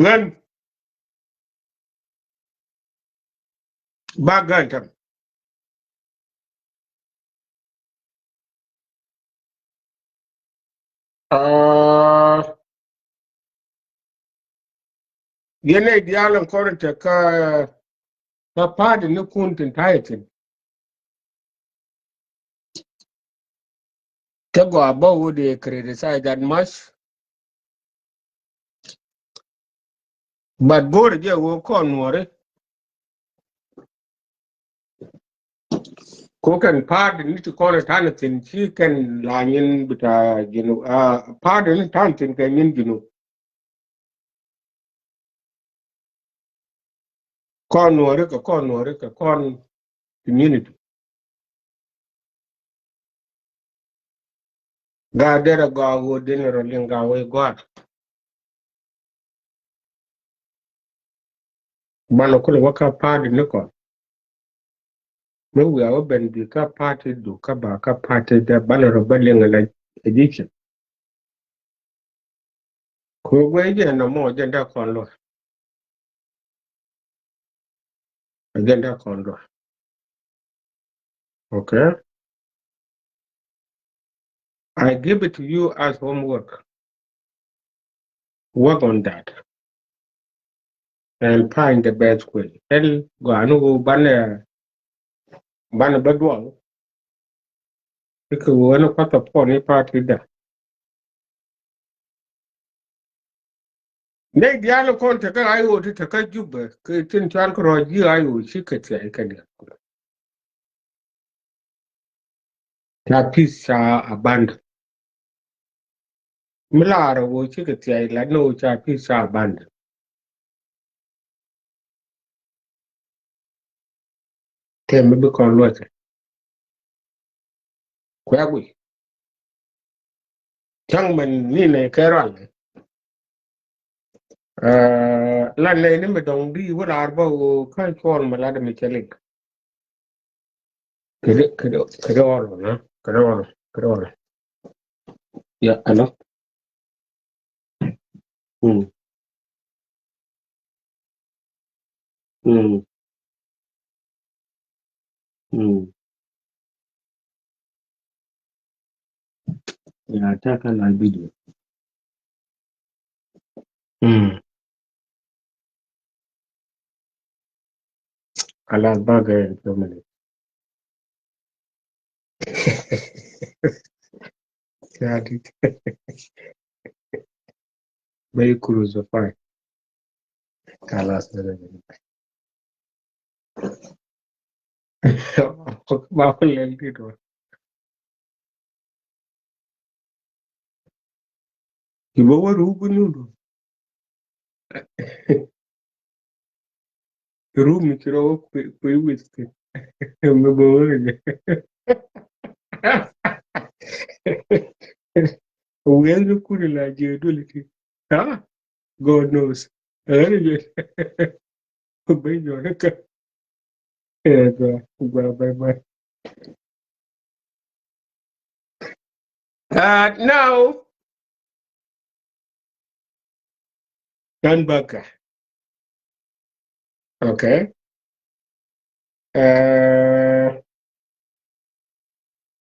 Ŋän. Ba gän tɛm. Aa, yɛn nɛy diaal in kɔn in te kä, kä party ni kun tin ta̱yɛ thi̱n. Te gɔaa bä wut dee criticize that much. But go̱o̱rɛ jɛ wä kɔn nuɔri. Ko kɛn party ni ti kɔn ta̱n thi̱n ci kɛn la nyin bita jinu, ah, party ni ta̱n thi̱n kɛ nyin jinu. Kɔn nuɔri kɛ kɔn nuɔri kɛ kɔn community. Gaa derɛ gɔaa ɣöö dini rɔ liŋ gaa wee gɔaa. Banɛ kulɛ wä kä party ni kɔn. Mi wiaa wä ben bi kä party du kä ba kä party dɛ banɛ rɔ bä liŋ la edition. Kɛ guɛ jɛ nɔmɔ jɛ dee kɔn luɔt. Jɛ dee kɔn luɔt. Okay. I give it to you as homework. Work on that. And find the best way. Tell gɔaa ni wä banɛ, banɛ bä duɔl. Ikɛ wä ni kuath a puɔn i̱ party da. Nɛy diaal kɔn tekä I O ti tekä Jubɛ kɛ tin cual kɛ rɔ̱ ji̱ I O ci kɛ thia̱y kɛ diaal. Ca peace ca abandon. Mi laarɛ wä ci kɛ thia̱y la ni wä ca peace ca abandon. Tɛm mi bi kɔn luɔcɛ. Kuɛ gui. Cäŋ mɛn ni nɛ kɛ rual. Ɛ, la nɛ ni mi dɔŋ di wä laar bä wä kä cuɔl mi lat mi cɛ lik. Kede, kede, kede ɔl na, kede ɔl, kede ɔl. Ya, hello. Mm. Mm. Mm. Ya, ta ka la video. Mm. Kalas, ba gɛ in few minutes. Ya dit. Bɛ yi crucify. Kalas, bɛ gɛ. Ba ku lɛl dit wä. Ibo wä ruu bi nundu. Ruu mi ci rɔ wä kui̱, kui̱ whisky. Mi bä wä rɛ jɛ. Wɛl ni kuni la jɛ duli ti. Ah, God knows. Ɛ ni jɛ. Bɛ jɔ ni ka. Ɛ gua, gua bye bye. Uh, now, kan baka. Okay. Uh,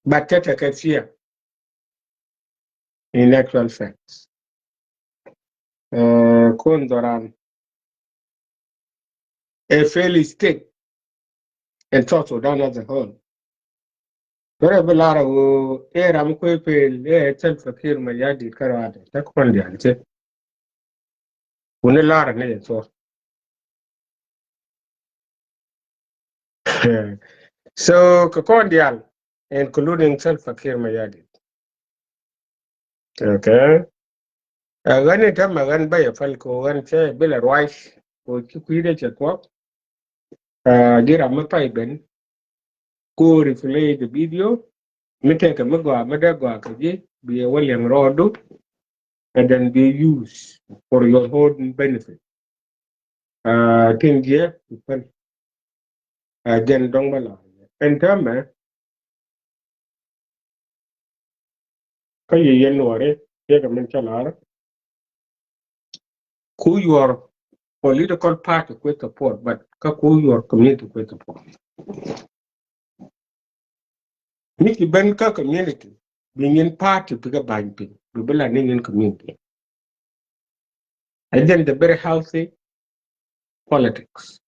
but tɛtɛ kɛ thiɛ. In actual facts. Uh, kun dhoran. A failed state in South Sudan as a whole. Bɛ rɛ bi lar a ɣöö ëë ram kuëë pëël ëë Salva Kiir Mayardit kärɔadɛ. Cä kɔn diaal cɛ. Wuni lar ni jɛ thuɔ̱k. So kɛ kɔn diaal, including Salva Kiir Mayardit. Okay. Ɛ ɣän i̱ tämɛ ɣän bä yɛ päl kɛ ɣän cɛ bilɛ ruac kɛ ci kui̱dɛ cɛ thuɔ̱k. Ɛ ji̱ ram mi pay ben ku replay the video mi tekɛ mi gɔaa mi dee gɔaa kɛ ji̱ bi yɛ wä liɛŋ rɔɔdu. And then be used for your own benefit. Ɛ tin jiɛ bi päl. Ɛ jɛn dɔ̱ŋ bä la ɛn tämɛ. Kä yɛ yɛn nuɔri yɛ kɛ min cä lar. Ku your political party kuɛ support, but kä ku your community kuɛ support. Mi ci ben kä community bi nyin party bi kɛ ba̱ny piny bi bi la ni nyin community. And then the very healthy politics.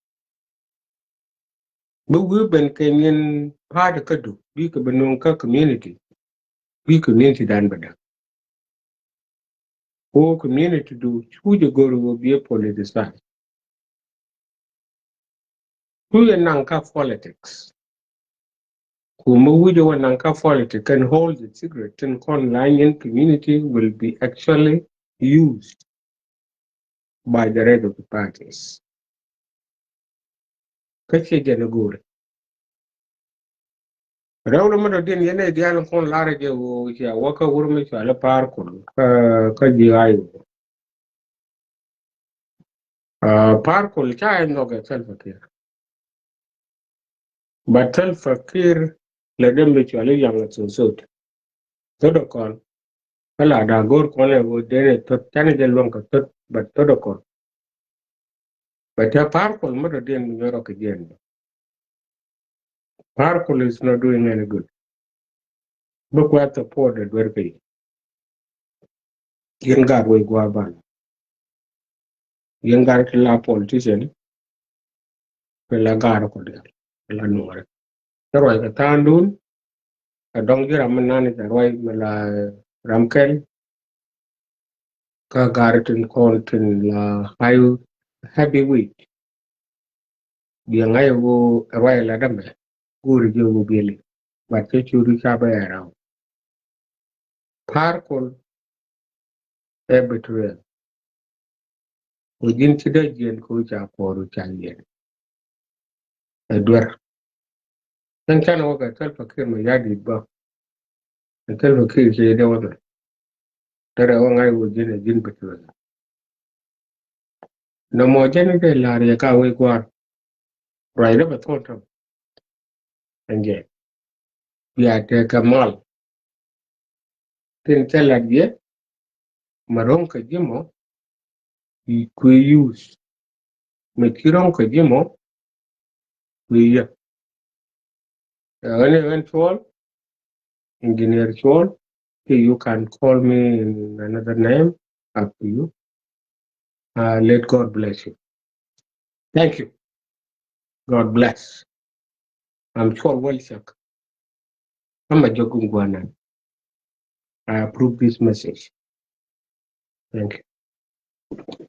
Bi wi̱i̱ ben kɛ nyin party kä du bi kɛ bi nuŋ kä community. Bi community dan bɛ da̱k. Ku community du cu jɛ go̱r wä bi politicize. Cu jɛ naŋ kä politics. Ku mi wi̱c wä naŋ kä politics can hold the secret tin kɔn la nyin community will be actually used by the rest of the parties. Kä ciɛ jɛn i̱ go̱o̱ri. Rɛw ni mi dɔ̱diɛn yɛn i̱ diaal in kɔn lar jɛ ɣöö cia wä kä wur mi cɔal i̱ Pa̱a̱r Kol kä, kä ji̱ ay wä. Pa̱a̱r Kol ca i̱ nhɔk ɛ Salva Kiir. But Salva Kiir lɛ dee mi cɔal i̱ yaŋ ɛ thot thot. Thot ɛ kɔn. Kä la da̱a̱ go̱o̱r kɔn ɛ ɣöö dee ni thot canɛ jɛ luäŋ kɛ thot, but thot ɛ kɔn. But tɛ Pa̱a̱r Kol mi dɔ̱diɛn mi nyuɔrɔ kɛ jiɛn bä. Pa̱a̱r Kol is not doing any good. Bi kuɛ support ɛ duer kɛ yɛ. Yɛn gaat wec gua̱a̱r ban. Yɛn gaat ti la politician. Kɛ la gaat kɔ diaal kɛ la nuɔrɛ. Kä ruac kɛ tha̱a̱ŋdun. Kɛ dɔ̱ŋ ji̱ ram mi nani kɛ ruac mi la ram kɛl. Kä gaat tin kɔn tin la high heavyweight. Biɛ ŋa̱c ɛ ɣöö ɛ ruac ɛ la dämɛ go̱o̱ri jɛ ɣöö biɛ liŋ. But cä cu ri ca bä ɛ raw. Pa̱a̱r Kol ɛ betrayal. Ɣöö ji̱n ci dee jiɛn kɛ ɣöö ca kuɔɔr ɣöö ca yiɛn. Ɛ duer. Cäŋ canɛ wä kɛ Salva Kiir Mayardit bä. Ɛ Salva Kiir ci dee wä thil. Derɛ wä ŋa̱c ɣöö ji̱n ɛ ji̱n betrayal. Nɔmɔ jɛn i̱ dee la̱r yɛ ka wec gua̱a̱r. Ruacdä bɛ thuɔ̱ɔ̱ŋ tɔ̱. Ɛn jɛ bia tekɛ mal. Tin cä la̱t yɛ mɛ ro̱ŋ kɛ ji̱ mɔ. Kuëë use mɛ ci ro̱ŋ kɛ ji̱ mɔ. Kuëë yɛ. Ɣän i̱ ɣän Cuɔl, Engineer Cuɔl. Okay, you can call me in another name, up to you. Let God bless you. Thank you. God bless. I'm Cuɔl Welchak. I'm a jogging guanan. I approve this message. Thank you.